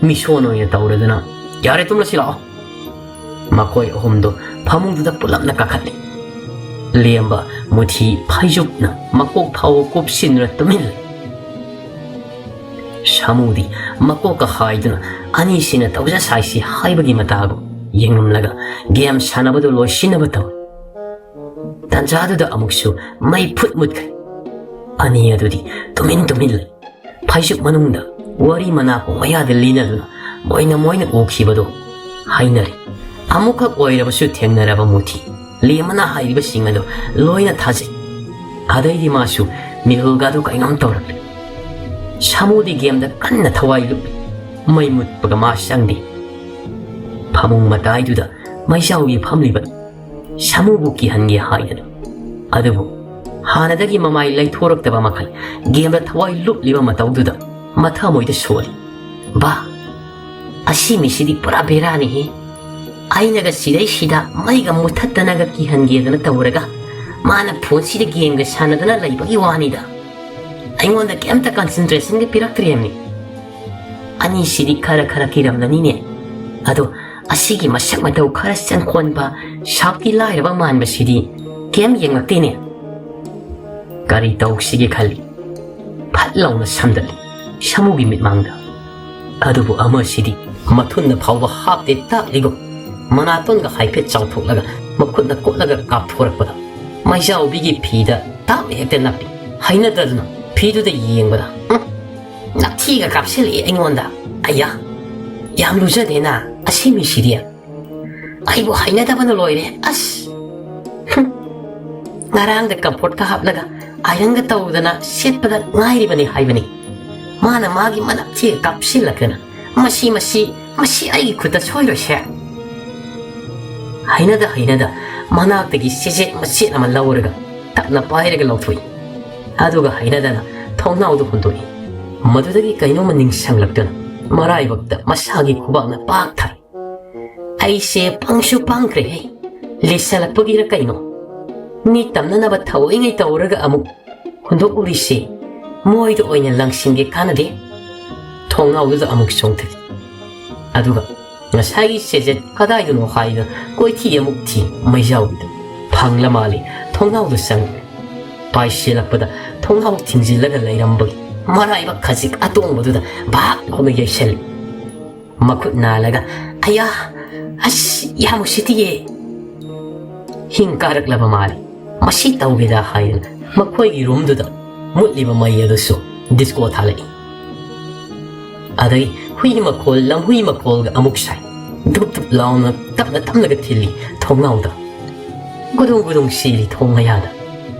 ꯃꯤꯁꯣꯟ ꯑꯣꯏꯅ ꯇꯧꯔꯗꯅ, ꯌꯥꯔꯦ, ꯇꯨꯝꯂꯁꯤ ꯂꯥꯛꯑꯣ꯫" ꯃꯈꯣꯏ ꯑꯍꯨꯝꯗꯨ ꯐꯃꯨꯡꯗꯨꯗ ꯄꯨꯂꯞꯅ ꯀꯥꯈꯠꯂꯤ꯫ ꯂꯦꯝꯕ ꯃꯨꯊꯤ ꯐꯩꯖꯨꯞꯅ ꯃꯀꯣꯛ ꯐꯥꯎꯕ ꯀꯨꯞꯁꯤꯟꯗꯨꯅ ꯇꯨꯃꯤꯟ ꯂꯩ꯫ ꯁꯥꯃꯨꯗꯤ ꯃꯀꯣꯛꯀ ꯍꯥꯏꯗꯨꯅ ꯑꯅꯤꯁꯤꯅ ꯇꯧꯖ ꯁꯥꯏꯁꯤ ꯍꯥꯏꯕꯒꯤ ꯃꯇꯥꯒꯨꯝ ꯌꯦꯡꯂꯝꯂꯒ ꯒꯦꯝ ꯁꯥꯟꯅꯕꯗꯨ ꯂꯣꯏꯁꯤꯟꯅꯕ ꯇꯧꯏ꯫ ꯇꯥꯟꯖꯥꯗꯨꯗ ꯑꯃꯨꯛꯁꯨ ꯃꯩ ꯐꯨꯠ ꯃꯨꯠꯈ꯭ꯔꯦ꯫ ꯑꯅꯤ ꯑꯗꯨꯗꯤ ꯇꯨꯃꯤꯟ ꯇꯨꯃꯤꯟ ꯂꯩ꯫ ꯐꯩꯖꯨꯞ ꯃꯅꯨꯡꯗ ꯋꯥꯔꯤ ꯃꯅꯥꯀꯣꯡ ꯃꯌꯥꯗ ꯂꯤꯅꯗꯨꯅ ꯃꯣꯏꯅ ꯃꯣꯏꯅ ꯎꯈꯤꯕꯗꯨ ꯍꯥꯏꯅꯔꯤ꯫ ꯑꯃꯨꯛꯈꯛ ꯑꯣꯏꯔꯕꯁꯨ ꯊꯦꯡꯅꯔꯕ ꯃꯨꯊꯤ ꯂꯦꯝꯕꯅ ꯍꯥꯏꯔꯤꯕꯁꯤꯡ ꯑꯗꯨ ꯂꯣꯏꯅ ꯊꯥꯖꯩ꯫ ꯑꯗꯩꯗꯤ ꯃꯥꯁꯨ ꯃꯤꯍꯨꯜꯒꯗꯨ ꯀꯩꯅꯣꯝ ꯇꯧꯔꯛꯂꯦ꯫ ꯁꯥꯃꯨꯗꯤ ꯒꯦꯝꯗ ꯀꯟꯅ ꯊꯋꯥꯏ ꯂꯨꯞꯂꯤ꯫ ꯃꯩ ꯃꯨꯠꯄꯒ ꯃꯥ ꯆꯪꯗꯦ꯫ ꯐꯃꯨꯡ ꯃꯇꯥꯏꯗꯨꯗ ꯃꯩꯖꯥꯎꯒꯤ ꯐꯝꯂꯤꯕ ꯁꯥꯃꯨꯕꯨ ꯀꯤꯍꯟꯒꯦ ꯍꯥꯏꯗꯅ꯫ ꯑꯗꯨꯕꯨ ꯍꯥꯟꯅꯗꯒꯤ ꯃꯃꯥꯏ ꯂꯩꯊꯣꯔꯛꯇꯕ ꯃꯈꯩ ꯒꯦꯝꯗ ꯊꯋꯥꯏ ꯂꯨꯞꯂꯤꯕ ꯃꯇꯧꯗꯨꯗ ꯃꯊꯃꯣꯏꯗ ꯁꯣꯜꯂꯤ꯫ "ꯕꯥ, ꯑꯁꯤ ꯃꯤꯁꯤꯗꯤ ꯄꯨꯔꯥ ꯕꯦꯔꯥꯅꯤꯍꯦ꯫ ꯑꯩꯅꯒ ꯁꯤꯗꯩꯁꯤꯗ ꯃꯩꯒ ꯃꯨꯊꯠꯇꯅꯒ ꯀꯤꯍꯟꯒꯦꯗꯅ ꯇꯧꯔꯒ ꯃꯥꯅ ꯐꯣꯟꯁꯤꯗ ꯒꯦꯝꯒ ꯁꯥꯟꯅꯗꯅ ꯂꯩꯕꯒꯤ ꯋꯥꯅꯤꯗ꯫ ꯑꯩꯉꯣꯟꯗ ꯀꯩꯝꯇ ꯀꯟꯁꯦꯟꯇ꯭ꯔꯦꯁꯟꯒ ꯄꯤꯔꯛꯇ꯭ꯔꯦꯕꯅꯤ꯫ ꯑꯅꯤꯁꯤꯗꯤ ꯈꯔ ꯈꯔ ꯀꯤꯔꯝꯂꯅꯤꯅꯦ꯫ ꯑꯗꯣ ꯑꯁꯤꯒꯤ ꯃꯁꯛ ꯃꯇꯧ ꯈꯔ ꯆꯪꯈꯣꯟꯕ, ꯁꯥꯎꯠꯀꯤ ꯂꯥꯏꯔꯕ ꯃꯥꯟꯕꯁꯤꯗꯤ ꯀꯩꯝ ꯌꯦꯡꯂꯛꯇꯦꯅꯦ꯫" ꯀꯔꯤ ꯇꯧꯁꯤꯒꯦ ꯈꯜꯂꯤ꯫ ꯐꯠ ꯂꯥꯎꯅ ꯁꯝꯗꯠꯂꯤ ꯁꯥꯃꯨꯒꯤ ꯃꯤꯠꯃꯥꯡꯗ꯫ ꯑꯗꯨꯕꯨ ꯑꯃꯁꯤꯗꯤ ꯃꯊꯨꯟꯗ ꯐꯥꯎꯕ ꯍꯥꯞꯇꯦ ꯇꯥꯛꯂꯤꯒꯨꯝ ꯃꯅꯥꯇꯣꯟꯒ ꯍꯥꯏꯐꯦꯠ ꯆꯥꯎꯊꯣꯛꯂꯒ ꯃꯈꯨꯠꯅ ꯀꯣꯠꯂꯒ ꯀꯥꯞꯊꯣꯔꯛꯄꯗ ꯃꯩꯖꯥꯎꯕꯤꯒꯤ ꯐꯤꯗ ꯇꯥꯞ ꯍꯦꯛꯇ ꯅꯞꯄꯤ꯫ ꯍꯩꯅꯗꯗꯨꯅ ꯐꯤꯗꯨꯗ ꯌꯦꯡꯕꯗ, "ꯎꯝ, ꯅꯞꯊꯤꯒ ꯀꯥꯞꯁꯤꯜꯂꯛꯑꯦ ꯑꯩꯉꯣꯟꯗ꯫ ꯑꯌꯥ, ꯌꯥꯝ ꯂꯨꯖꯗꯦꯅ ꯑꯁꯤ ꯃꯤꯁꯤꯗꯤ꯫ ꯑꯩꯕꯨ ꯍꯩꯅꯗꯕꯅ ꯂꯣꯏꯔꯦ꯫ ꯑꯁ, ꯍꯨꯝ, ꯉꯔꯥꯡꯗ ꯀꯝꯐꯣꯔꯠꯀ ꯍꯥꯞꯂꯒ ꯑꯥꯏꯔꯟꯒ ꯇꯧꯗꯅ ꯁꯦꯠꯄꯗ ꯉꯥꯏꯔꯤꯕꯅꯤ ꯍꯥꯏꯕꯅꯤ꯫ ꯃꯥꯅ ꯃꯥꯒꯤ ꯃꯅꯞꯊꯤꯒ ꯀꯥꯞꯁꯤꯜꯂꯛꯇꯅ꯫ ꯃꯁꯤ, ꯃꯁꯤ, ꯃꯁꯤ ꯑꯩꯒꯤ ꯈꯨꯠꯇ ꯁꯣꯏꯔꯣꯏꯁꯦ꯫" ꯍꯩꯅꯗ ꯍꯩꯅꯗ ꯃꯅꯥꯛꯇꯒꯤ ꯆꯦꯆꯦꯠ ꯃꯆꯦꯠ ꯑꯃ ꯂꯧꯔꯒ ꯇꯞꯅ ꯄꯥꯏꯔꯒ ꯂꯧꯊꯣꯛꯏ꯫ ꯑꯗꯨꯒ ꯍꯩꯅꯗꯅ ꯊꯣꯡꯅꯥꯎꯗꯨ ꯍꯨꯟꯗꯣꯛꯏ꯫ ꯃꯗꯨꯗꯒꯤ ꯀꯩꯅꯣꯝꯃ ꯅꯤꯡꯁꯤꯡꯂꯛꯇꯨꯅ ꯃꯔꯥꯏꯕꯛꯇ ꯃꯁꯥꯒꯤ ꯈꯨꯕꯥꯛꯅ ꯄꯥꯛ ꯊꯥꯏ꯫ ꯑꯩꯁꯦ ꯄꯪꯁꯨ ꯄꯪꯈ꯭ꯔꯦꯍꯦ꯫ ꯂꯤꯁꯜꯂꯛꯄꯒꯤꯔ ꯀꯩꯅꯣ? ꯃꯤ ꯇꯝꯅꯅꯕ ꯊꯑꯣꯏꯉꯩ ꯇꯧꯔꯒ ꯑꯃꯨꯛ ꯍꯨꯟꯗꯣꯛꯎꯔꯤꯁꯦ ꯃꯣꯏꯗ ꯑꯣꯏꯅ ꯂꯪꯁꯤꯟꯒꯦ ꯀꯥꯟꯅꯗꯦ꯫ ꯊꯣꯡꯅꯥꯎꯗꯨꯗ ꯑꯃꯨꯛ ꯆꯣꯡꯊꯈꯤ꯫ ꯑꯗꯨꯒ ꯉꯁꯥꯏꯒꯤ ꯁꯦꯖꯦꯠ ꯀꯗꯥꯏꯗꯅꯣ ꯍꯥꯏꯗꯨꯅ ꯀꯣꯏꯊꯤ ꯑꯃꯨꯛ ꯊꯤ꯫ ꯃꯩꯖꯥꯎꯕꯤꯗ ꯐꯪꯂ ꯃꯥꯜꯂꯤ꯫ ꯊꯣꯡꯅꯥꯎꯗ ꯆꯪꯉꯛꯑꯦ꯫ ꯄꯥꯏꯁꯤꯜꯂꯛꯄꯗ ꯊꯣꯡꯅꯥꯎ ꯊꯤꯡꯖꯤꯜꯂꯒ ꯂꯩꯔꯝꯕꯒꯤ ꯃꯔꯥꯏꯕꯛ ꯈꯖꯤꯛ ꯑꯇꯣꯡꯕꯗꯨꯗ ꯚꯥꯛ ꯂꯥꯎꯅ ꯌꯩꯁꯜꯂꯤ꯫ ꯃꯈꯨꯠ ꯅꯥꯜꯂꯒ, "ꯑꯌꯥ, ꯑꯁ, ꯌꯥꯝ ꯎꯁꯤꯠꯇꯤꯌꯦ!" ꯍꯤꯡ ꯀꯥꯔꯛꯂꯕ ꯃꯥꯜꯂꯤ꯫ ꯃꯁꯤ ꯇꯧꯒꯦꯗ ꯍꯥꯏꯗꯨꯅ ꯃꯈꯣꯏꯒꯤ ꯔꯨꯝꯗꯨꯗ ꯃꯨꯠꯂꯤꯕ ꯃꯩ ꯑꯗꯨꯁꯨ ꯗꯤꯁꯀꯣ ꯊꯥꯜꯂꯛꯏ꯫ ꯑꯗꯩ ꯍꯨꯏ ꯃꯈꯣꯜ, ꯂꯝꯍꯨꯏ ꯃꯈꯣꯜꯒ ꯑꯃꯨꯛ ꯁꯥꯏ꯫ ꯙꯨꯞ ꯙꯨꯞ ꯂꯥꯎꯅ ꯇꯞꯅ ꯇꯞꯅꯒ ꯊꯤꯜꯂꯤ ꯊꯣꯡꯅꯥꯎꯗ꯫ ꯒꯨꯗꯨꯡ ꯒꯨꯗꯨꯡ ꯁꯤꯔꯤ ꯊꯣꯡ ꯃꯌꯥꯗ꯫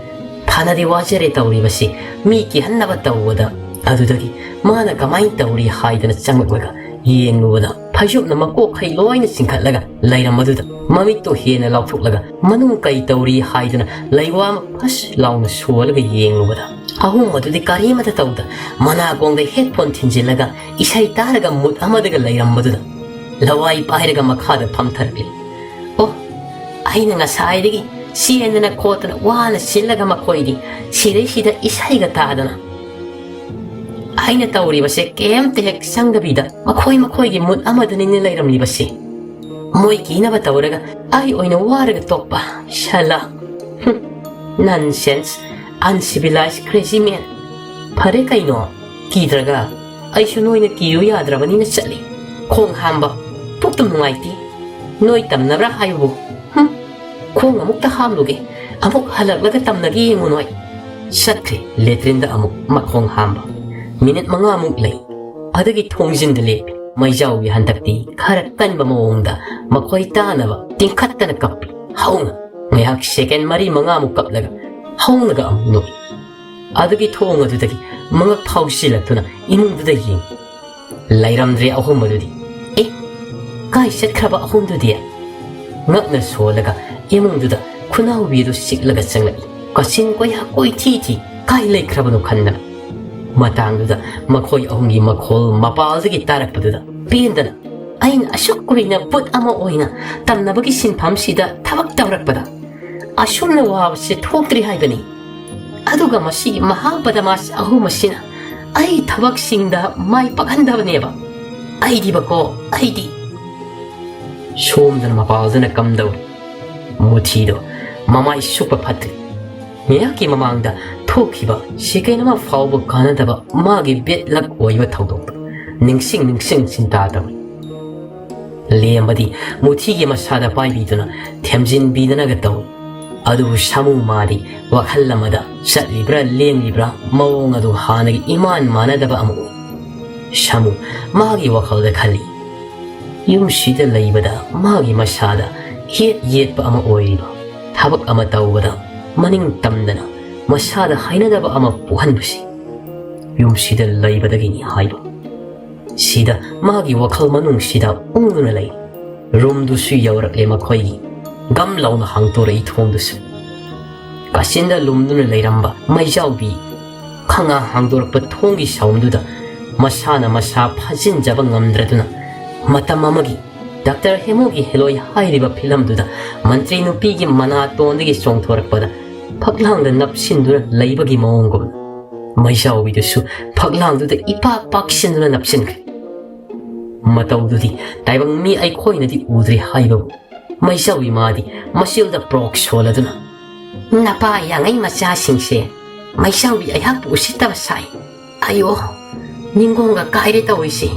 ꯐꯅꯗꯤ ꯋꯥꯖꯔꯦ ꯇꯧꯔꯤꯕꯁꯤ, ꯃꯤ ꯀꯤꯍꯟꯅꯕ ꯇꯧꯕꯗ꯫ ꯑꯗꯨꯗꯒꯤ ꯃꯥꯅ ꯀꯃꯥꯏꯅ ꯇꯧꯔꯤ ꯍꯥꯏꯗꯅ ꯆꯪꯂꯛꯂꯒ ꯌꯦꯡꯂꯨꯕꯗ, ꯐꯩꯖꯨꯞꯅ ꯃꯀꯣꯛꯈꯩ ꯂꯣꯏꯅ ꯆꯤꯡꯈꯠꯂꯒ ꯂꯩꯔꯝꯕꯗꯨꯗ, ꯃꯃꯤꯠꯇꯣ ꯍꯦꯟꯅ ꯂꯥꯎꯊꯣꯛꯂꯒ ꯃꯅꯨꯡ ꯀꯩ ꯇꯧꯔꯤ ꯍꯥꯏꯗꯅ ꯂꯩꯋꯥ ꯑꯃ ꯐꯁ ꯂꯥꯎꯅ ꯁꯣꯜꯂꯒ ꯌꯦꯡꯂꯨꯕꯗ, ꯑꯍꯨꯝ ꯑꯗꯨꯗꯤ ꯀꯔꯤꯃꯇ ꯇꯧꯗ, ꯃꯅꯥꯀꯣꯡꯗ ꯍꯦꯠꯐꯣꯟ ꯊꯤꯟꯖꯤꯜꯂꯒ ꯏꯁꯩ ꯇꯥꯔꯒ ꯃꯨꯠ ꯑꯃꯗꯒ ꯂꯩꯔꯝꯕꯗꯨꯗ, ꯂꯋꯥꯏ ꯄꯥꯏꯔꯒ ꯃꯈꯥꯗ ꯐꯝꯊꯔꯛꯂꯤ꯫ ꯑꯣ, ꯑꯩꯅ ꯉꯁꯥꯏꯗꯒꯤ ꯆꯦꯟꯗꯅ ꯈꯣꯠꯇꯅ ꯋꯥꯅ ꯁꯤꯜꯂꯒ ꯃꯈꯣꯏꯗꯤ ꯁꯤꯗꯩꯁꯤꯗ ꯏꯁꯩꯒ ꯇꯥꯗꯅ꯫ ꯑꯩꯅ ꯇꯧꯔꯤꯕꯁꯦ ꯀꯩꯝꯇ ꯍꯦꯛ ꯆꯪꯗꯕꯤꯗ ꯃꯈꯣꯏ ꯃꯈꯣꯏꯒꯤ ꯃꯨꯠ ꯑꯃꯗꯅꯤꯅꯦ ꯂꯩꯔꯝꯂꯤꯕꯁꯦ꯫ ꯃꯣꯏ ꯀꯤꯅꯕ ꯇꯧꯔꯒ ꯑꯩ ꯑꯣꯏꯅ ꯋꯥꯔꯒ ꯇꯣꯛꯄ꯫ ꯁꯂꯥ꯫ ꯍꯨꯝ, nonsense, uncivilized crazy man꯫ ꯐꯔꯦ ꯀꯩꯅꯣ, ꯀꯤꯗ꯭ꯔꯒ ꯑꯩꯁꯨ ꯅꯣꯏꯅ ꯀꯤꯌꯨ ꯌꯥꯗ꯭ꯔꯕꯅꯤꯅ ꯆꯠꯂꯤ꯫ ꯈꯣꯡ ꯍꯥꯝꯕ ꯄꯨꯛꯇꯨꯝ ꯅꯨꯡꯉꯥꯏꯇꯦ꯫ ꯅꯣꯏ ꯇꯝꯅꯕ꯭ꯔꯥ ꯍꯥꯏꯕꯕꯨ? ꯍꯨꯝ, ꯈꯣꯡ ꯑꯃꯨꯛꯇ ꯍꯥꯝꯂꯨꯒꯦ, ꯑꯃꯨꯛ ꯍꯜꯂꯛꯂꯒ ꯇꯝꯅꯒꯦ ꯌꯦꯡꯉꯨ ꯅꯣꯏ꯫ ꯆꯠꯈ꯭ꯔꯦ ꯂꯦꯇ꯭ꯔꯤꯟꯗ ꯑꯃꯨꯛ ꯃꯈꯣꯡ ꯍꯥꯝꯕ꯫ ꯃꯤꯅꯤꯠ ꯃꯉꯥꯃꯨꯛ ꯂꯩ꯫ ꯑꯗꯨꯒꯤ ꯊꯣꯡꯖꯤꯟꯗ ꯂꯦꯞꯄꯤ꯫ ꯃꯩꯖꯥꯎꯒꯤ ꯍꯟꯗꯛꯇꯤ ꯈꯔ ꯀꯟꯕ ꯃꯑꯣꯡꯗ ꯃꯈꯣꯏ ꯇꯥꯅꯕ ꯇꯤꯡꯈꯠꯇꯅ ꯀꯞꯄꯤ꯫ ꯍꯧꯅ ꯉꯥꯏꯍꯥꯛ ꯁꯦꯀꯦꯟ ꯃꯔꯤ ꯃꯉꯥꯃꯨꯛ ꯀꯞꯂꯒ ꯍꯧꯅꯒ ꯑꯃꯨꯛ ꯅꯣꯛꯏ꯫ ꯑꯗꯨꯒꯤ ꯊꯣꯡ ꯑꯗꯨꯗꯒꯤ ꯃꯉꯛ ꯐꯥꯎꯁꯤꯜꯂꯛꯇꯨꯅ ꯏꯃꯨꯡꯗꯨꯗ ꯌꯦꯡꯏ꯫ ꯂꯩꯔꯝꯗ꯭ꯔꯦ ꯑꯍꯨꯝ ꯑꯗꯨꯗꯤ꯫ "ꯑꯦ, ꯀꯥꯏ ꯆꯠꯈ꯭ꯔꯕ ꯑꯍꯨꯝꯗꯨꯗꯤ?" ꯉꯛꯅ ꯁꯣꯜꯂꯒ ꯏꯃꯨꯡꯗꯨꯗ ꯈꯨꯅꯥꯎꯕꯤ ꯑꯗꯨ ꯁꯤꯛꯂꯒ ꯆꯪꯂꯛꯏ꯫ ꯀꯥꯆꯤꯟ ꯀꯣꯏꯌꯥ ꯀꯣꯏꯊꯤ ꯊꯤ, ꯀꯥꯏ ꯂꯩꯈ꯭ꯔꯕꯅꯣ ꯈꯟꯗꯅ꯫ ꯃꯇꯥꯡꯗꯨꯗ ꯃꯈꯣꯏ ꯑꯍꯨꯝꯒꯤ ꯃꯈꯣꯜ ꯃꯄꯥꯜꯗꯒꯤ ꯇꯥꯔꯛꯄꯗꯨꯗ ꯄꯦꯟꯗꯅ, "ꯑꯩꯅ ꯑꯁꯨꯛ ꯀꯨꯏꯅ ꯚꯨꯠ ꯑꯃ ꯑꯣꯏꯅ ꯇꯝꯅꯕꯒꯤ ꯁꯤꯟꯐꯝꯁꯤꯗ ꯊꯕꯛ ꯇꯧꯔꯛꯄꯗ ꯑꯁꯨꯝꯅ ꯋꯥꯕꯁꯦ ꯊꯣꯛꯇ꯭ꯔꯤ ꯍꯥꯏꯕꯅꯤ꯫ ꯑꯗꯨꯒ ꯃꯁꯤꯒꯤ ꯃꯍꯥꯕꯗꯃꯥꯁ ꯑꯍꯨꯝ ꯑꯁꯤꯅ ꯑꯩ ꯊꯕꯛꯁꯤꯡꯗ ꯃꯥꯏ ꯄꯥꯛꯍꯟꯗꯕꯅꯦꯕ꯫ ꯑꯩꯗꯤꯕꯀꯣ, ꯑꯩꯗꯤ"꯫ ꯁꯣꯝꯗꯅ ꯃꯄꯥꯜꯗꯅ ꯀꯝꯗꯧꯔꯤ? ꯃꯨꯊꯤꯗꯣ ꯃꯃꯥꯏ ꯁꯨꯛꯄ ꯐꯠꯇ꯭ꯔꯤ꯫ ꯉꯥꯏꯍꯥꯛꯀꯤ ꯃꯃꯥꯡꯗ ꯊꯣꯛꯈꯤꯕ ꯁꯦꯀꯦꯟ ꯑꯃ ꯐꯥꯎꯕ ꯀꯥꯟꯅꯗꯕ ꯃꯥꯒꯤ ꯕꯦꯗ ꯂꯛ ꯑꯣꯏꯕ ꯊꯧꯗꯣꯛꯇꯣ ꯅꯤꯡꯁꯤꯡ ꯅꯤꯡꯁꯤꯡ ꯆꯤꯟꯇꯥ ꯇꯧꯏ꯫ ꯂꯦꯝꯕꯗꯤ ꯃꯨꯊꯤꯒꯤ ꯃꯁꯥꯗ ꯄꯥꯏꯕꯤꯗꯨꯅ ꯊꯦꯝꯖꯤꯟꯕꯤꯗꯅꯒ ꯇꯧꯏ꯫ ꯑꯗꯨꯕꯨ ꯁꯥꯃꯨ ꯃꯥꯗꯤ ꯋꯥꯈꯜ ꯑꯃꯗ ꯆꯠꯂꯤꯕ꯭ꯔꯥ ꯂꯦꯡꯂꯤꯕ꯭ꯔꯥ ꯃꯑꯣꯡ ꯑꯗꯨ ꯍꯥꯟꯅꯒꯤ ꯏꯃꯥꯟ ꯃꯥꯟꯅꯗꯕ ꯑꯃ ꯎꯏ꯫ ꯁꯥꯃꯨ ꯃꯥꯒꯤ ꯋꯥꯈꯜꯗ ꯈꯜꯂꯤ, ꯌꯨꯝꯁꯤꯗ ꯂꯩꯕꯗ ꯃꯥꯒꯤ ꯃꯁꯥꯗ ꯌꯦꯠ ꯌꯦꯠꯄ ꯑꯃ ꯑꯣꯏꯔꯤꯕ, ꯊꯕꯛ ꯑꯃ ꯇꯧꯕꯗ ꯃꯅꯤꯡ ꯇꯝꯗꯅ ꯃꯁꯥꯗ ꯍꯩꯅꯗꯕ ꯑꯃ ꯄꯣꯛꯍꯟꯕꯁꯤ ꯌꯨꯝꯁꯤꯗ ꯂꯩꯕꯗꯒꯤꯅꯤ ꯍꯥꯏꯕ꯫ ꯁꯤꯗ ꯃꯥꯒꯤ ꯋꯥꯈꯜ ꯃꯅꯨꯡꯁꯤꯗ ꯎꯪꯗꯨꯅ ꯂꯩ꯫ ꯔꯨꯝꯗꯨꯁꯨ ꯌꯧꯔꯛꯂꯦ ꯃꯈꯣꯏꯒꯤ꯫ ꯒꯝ ꯂꯥꯎꯅ ꯍꯥꯡꯗꯣꯔꯛꯏ ꯊꯣꯡꯗꯨꯁꯨ꯫ ꯀꯥꯆꯤꯟꯗ ꯂꯨꯝꯗꯨꯅ ꯂꯩꯔꯝꯕ ꯃꯩꯖꯥꯎꯕꯤ ꯈꯪꯉꯥ ꯍꯥꯡꯗꯣꯔꯛꯄ ꯊꯣꯡꯒꯤ ꯁꯥꯎꯟꯗꯨꯗ ꯃꯁꯥꯅ ꯃꯁꯥ ꯐꯥꯖꯤꯟꯖꯕ ꯉꯝꯗ꯭ꯔꯗꯨꯅ ꯃꯇꯝ ꯑꯃꯒꯤ ꯗꯥꯛꯇꯔ ꯍꯦꯃꯣꯒꯤ ꯍꯦꯂꯣꯏ ꯍꯥꯏꯔꯤꯕ ꯐꯤꯂꯝꯗꯨꯗ ꯃꯟꯇ꯭ꯔꯤ ꯅꯨꯄꯤꯒꯤ ꯃꯅꯥꯇꯣꯟꯗꯒꯤ ꯆꯣꯡꯊꯣꯔꯛꯄꯗ ꯐꯛꯂꯥꯡꯗ ꯅꯞꯁꯤꯟꯗꯨꯅ ꯂꯩꯕꯒꯤ ꯃꯑꯣꯡꯒꯨꯝ ꯃꯩꯖꯥꯎꯕꯤꯗꯨꯁꯨ ꯐꯛꯂꯥꯡꯗꯨꯗ ꯏꯄꯥꯛ ꯄꯥꯛꯁꯤꯟꯗꯨꯅ ꯅꯞꯁꯤꯟꯈ꯭ꯔꯦ꯫ ꯃꯇꯧꯗꯨꯗꯤ ꯇꯥꯏꯕꯪ ꯃꯤ ꯑꯩꯈꯣꯏꯅꯗꯤ ꯎꯗ꯭ꯔꯤ ꯍꯥꯏꯕꯕꯨ ꯃꯩꯖꯥꯎꯕꯤ ꯃꯥꯗꯤ ꯃꯆꯤꯜꯗ ꯄ꯭ꯔꯣꯛ ꯁꯣꯜꯂꯗꯨꯅ, "ꯅꯄꯥ ꯌꯥꯉꯩ ꯃꯆꯥꯁꯤꯡꯁꯦ ꯃꯩꯖꯥꯎꯕꯤ ꯑꯩꯍꯥꯛꯄꯨ ꯎꯁꯤꯠꯇꯕ ꯁꯥꯏ꯫ ꯑꯌꯣ, ꯅꯤꯡꯒꯣꯡꯒ ꯀꯥꯏꯔꯦ ꯇꯧꯔꯤꯁꯦ꯫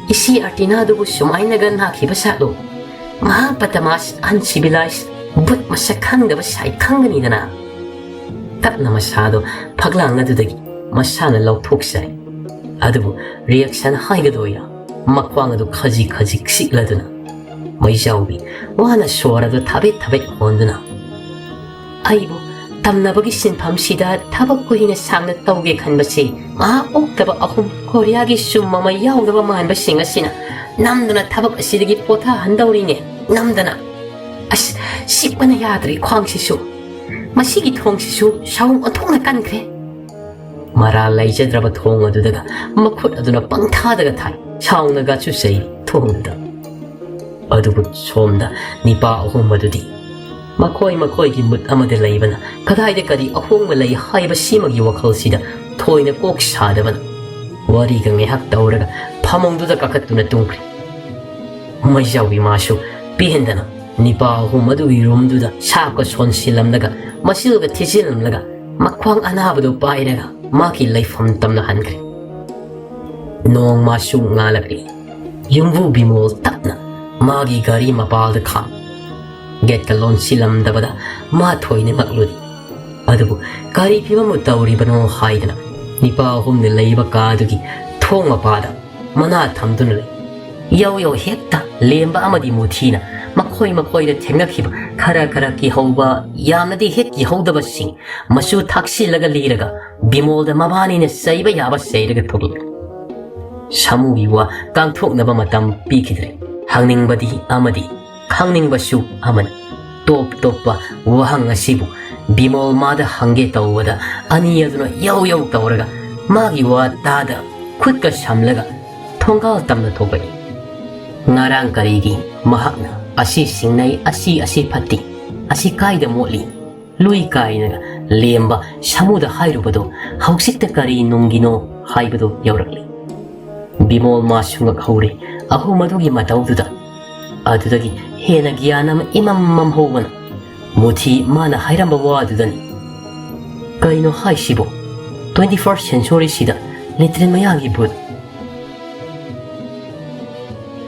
ꯏꯆꯦ ꯑꯔꯇꯤꯅꯥꯗꯨꯕꯨ ꯁꯨꯃꯥꯏꯅꯒ ꯅꯥꯈꯤꯕ ꯁꯥꯠꯂꯣ꯫ ꯃꯍꯥ ꯕꯗꯃꯥꯁ, ꯑꯟꯁꯤꯚꯤꯂꯥꯏꯁ, ꯕꯨꯠ ꯃꯁꯛ ꯈꯪꯗꯕ ꯁꯥꯏ ꯈꯪꯒꯅꯤꯗꯅ"꯫ ꯇꯞꯅ ꯃꯁꯥꯗꯣ ꯐꯛꯂꯥꯡ ꯑꯗꯨꯗꯒꯤ ꯃꯁꯥꯅ ꯂꯧꯊꯣꯛꯆꯔꯦ꯫ ꯑꯗꯨꯕꯨ ꯔꯤꯌꯦꯛꯁꯟ ꯍꯥꯏꯒꯗꯣꯏꯔꯥ, ꯃꯈ꯭ꯋꯥꯡ ꯑꯗꯨ ꯈꯖꯤꯛ ꯈꯖꯤꯛ ꯆꯤꯛꯂꯗꯨꯅ ꯃꯩꯖꯥꯎꯕꯤ ꯋꯥꯅ ꯁꯣꯔ ꯑꯗꯨ ꯊꯥꯕꯦꯠ ꯊꯥꯕꯦꯠ ꯍꯣꯟꯗꯨꯅ, "ꯑꯩꯕꯨ ꯇꯝꯅꯕꯒꯤ ꯁꯤꯟꯐꯝꯁꯤꯗ ꯊꯕꯛ ꯀꯨꯏꯅ ꯁꯥꯡꯅ ꯇꯧꯒꯦ ꯈꯟꯕꯁꯤ ꯃꯍꯥ ꯑꯣꯛꯇꯕ ꯑꯍꯨꯝ ꯀꯣꯔꯤꯌꯥꯒꯤ ꯆꯨꯝ ꯑꯃ ꯌꯥꯎꯗꯕ ꯃꯥꯟꯕꯁꯤꯡ ꯑꯁꯤꯅ ꯅꯝꯗꯨꯅ ꯊꯕꯛ ꯑꯁꯤꯗꯒꯤ ꯄꯣꯊꯥꯍꯟꯗꯧꯔꯤꯅꯦ, ꯅꯝꯗꯅ꯫ ꯑꯁ, ꯆꯤꯛꯄꯅ ꯌꯥꯗ꯭ꯔꯦ ꯈ꯭ꯋꯥꯡꯁꯤꯁꯨ꯫ ꯃꯁꯤꯒꯤ ꯊꯣꯡꯁꯤꯁꯨ ꯁꯥꯎ ꯑꯣꯟꯊꯣꯛꯅ ꯀꯟꯈ꯭ꯔꯦ"꯫ ꯃꯔꯥꯜ ꯂꯩꯖꯗ꯭ꯔꯕ ꯊꯣꯡ ꯑꯗꯨꯗꯒ ꯃꯈꯨꯠ ꯑꯗꯨꯅ ꯄꯪꯊꯥꯗꯒ ꯊꯥꯏ꯫ ꯁꯥꯎꯅꯒꯁꯨ ꯆꯩ ꯊꯣꯡꯗꯨꯗ꯫ ꯑꯗꯨꯕꯨ ꯁꯣꯝꯗ ꯅꯤꯄꯥ ꯑꯍꯨꯝ ꯑꯗꯨꯗꯤ ꯃꯈꯣꯏ ꯃꯈꯣꯏꯒꯤ ꯃꯨꯠ ꯑꯃꯗ ꯂꯩꯕꯅ ꯀꯗꯥꯏꯗ ꯀꯔꯤ ꯑꯍꯣꯡꯕ ꯂꯩ ꯍꯥꯏꯕꯁꯤꯃꯒꯤ ꯋꯥꯈꯜꯁꯤꯗ ꯊꯣꯏꯅ ꯀꯣꯛ ꯁꯥꯗꯕꯅ ꯋꯥꯔꯤꯒ ꯉꯥꯏꯍꯥꯛ ꯇꯧꯔꯒ ꯐꯃꯨꯡꯗꯨꯗ ꯀꯥꯈꯠꯇꯨꯅ ꯇꯨꯝꯈ꯭ꯔꯦ꯫ ꯃꯩꯖꯥꯎꯕꯤ ꯃꯥꯁꯨ ꯄꯦꯟꯗꯅ ꯅꯤꯄꯥ ꯑꯍꯨꯝ ꯑꯗꯨꯒꯤ ꯔꯨꯝꯗꯨꯗ ꯁꯥꯞꯀ ꯁꯣꯟꯁꯤꯜꯂꯝꯂꯒ ꯃꯆꯤꯜꯒ ꯊꯤꯖꯤꯜꯂꯝꯂꯒ ꯃꯈ꯭ꯋꯥꯡ ꯑꯅꯥꯕꯗꯨ ꯄꯥꯏꯔꯒ ꯃꯥꯒꯤ ꯂꯩꯐꯝ ꯇꯝꯅ ꯍꯟꯈ꯭ꯔꯦ꯫ ꯅꯣꯡꯃꯁꯨ ꯉꯥꯜꯂꯛꯂꯤ꯫ ꯌꯨꯝꯕꯨ ꯕꯤꯃꯣꯜ ꯇꯞꯅ ꯃꯥꯒꯤ ꯒꯥꯔꯤ ꯃꯄꯥꯜꯗ ꯈꯥꯝ꯫ ꯒꯦꯠꯀ ꯂꯣꯟꯁꯤꯜꯂꯝꯗꯕꯗ ꯃꯥ ꯊꯣꯏꯅ ꯉꯛꯂꯨꯔꯤ꯫ ꯑꯗꯨꯕꯨ ꯀꯔꯤ ꯐꯤꯕꯝꯕꯨ ꯇꯧꯔꯤꯕꯅꯣ ꯍꯥꯏꯗꯅ ꯅꯤꯄꯥ ꯑꯍꯨꯝꯅ ꯂꯩꯕ ꯀꯥꯗꯨꯒꯤ ꯊꯣꯡ ꯃꯄꯥꯗ ꯃꯅꯥ ꯊꯝꯗꯨꯅ ꯂꯩ꯫ ꯌꯧ ꯌꯧ ꯍꯦꯛꯇ ꯂꯦꯝꯕ ꯑꯃꯗꯤ ꯃꯨꯊꯤꯅ ꯃꯈꯣꯏ ꯃꯈꯣꯏꯗ ꯊꯦꯡꯅꯈꯤꯕ ꯈꯔ ꯈꯔ ꯀꯤꯍꯧꯕ, ꯌꯥꯝꯅꯗꯤ ꯍꯦꯛ ꯀꯤꯍꯧꯗꯕꯁꯤꯡ ꯃꯆꯨ ꯊꯥꯛꯆꯤꯜꯂꯒ ꯂꯤꯔꯒ ꯕꯤꯃꯣꯜꯗ ꯃꯕꯥꯅꯤꯅ ꯆꯩꯕ ꯌꯥꯕ ꯆꯩꯔꯒ ꯊꯣꯛꯂꯛꯏ꯫ ꯁꯥꯃꯨꯒꯤ ꯋꯥ ꯀꯥꯡꯊꯣꯛꯅꯕ ꯃꯇꯝ ꯄꯤꯈꯤꯗ꯭ꯔꯦ꯫ ꯍꯪꯅꯤꯡꯕꯗꯤ ꯑꯃꯗꯤ ꯈꯪꯅꯤꯡꯕꯁꯨ ꯑꯃꯅꯤ꯫ ꯇꯣꯞ ꯇꯣꯞꯄ ꯋꯥꯍꯪ ꯑꯁꯤꯕꯨ ꯕꯤꯃꯣꯜ ꯃꯥꯗ ꯍꯪꯒꯦ ꯇꯧꯕꯗ ꯑꯅꯤ ꯑꯗꯨꯅ ꯌꯧ ꯌꯧ ꯇꯧꯔꯒ ꯃꯥꯒꯤ ꯋꯥ ꯇꯥꯗ ꯈꯨꯠꯀ ꯁꯝꯂꯒ ꯊꯣꯡꯒꯥꯜ ꯇꯝꯅ ꯊꯣꯛꯂꯛꯏ꯫ ꯉꯔꯥꯡ ꯀꯔꯤꯒꯤ ꯃꯍꯥꯛꯅ ꯑꯁꯤ ꯁꯤꯡꯅꯩ, ꯑꯁꯤ, ꯑꯁꯤ ꯐꯠꯇꯦ, ꯑꯁꯤ ꯀꯥꯏꯗ ꯃꯣꯠꯂꯤ, ꯂꯨꯏ ꯀꯥꯏꯅꯒ ꯂꯦꯝꯕ ꯁꯥꯃꯨꯗ ꯍꯥꯏꯔꯨꯕꯗꯣ ꯍꯧꯖꯤꯛꯇ ꯀꯔꯤ ꯅꯨꯡꯒꯤꯅꯣ ꯍꯥꯏꯕꯗꯣ ꯌꯧꯔꯛꯂꯤ꯫ ꯕꯤꯃꯣꯜ ꯃꯥ ꯁꯨꯡꯉꯛꯍꯧꯔꯦ ꯑꯍꯨꯝ ꯑꯗꯨꯒꯤ ꯃꯇꯧꯗꯨꯗ꯫ ꯑꯗꯨꯗꯒꯤ ꯍꯦꯟꯅ ꯒ꯭ꯌꯥꯟ ꯑꯃ ꯏꯃꯝ ꯃꯝꯍꯧꯕꯅ ꯃꯨꯊꯤ ꯃꯥꯅ ꯍꯥꯏꯔꯝꯕ ꯋꯥꯗꯨꯗꯅꯤ꯫ ꯀꯩꯅꯣ ꯍꯥꯏꯁꯤꯕꯣ? Twenty first century ꯁꯤꯗ ꯂꯦꯇ꯭ꯔꯤꯟ ꯃꯌꯥꯒꯤ ꯚꯨꯠ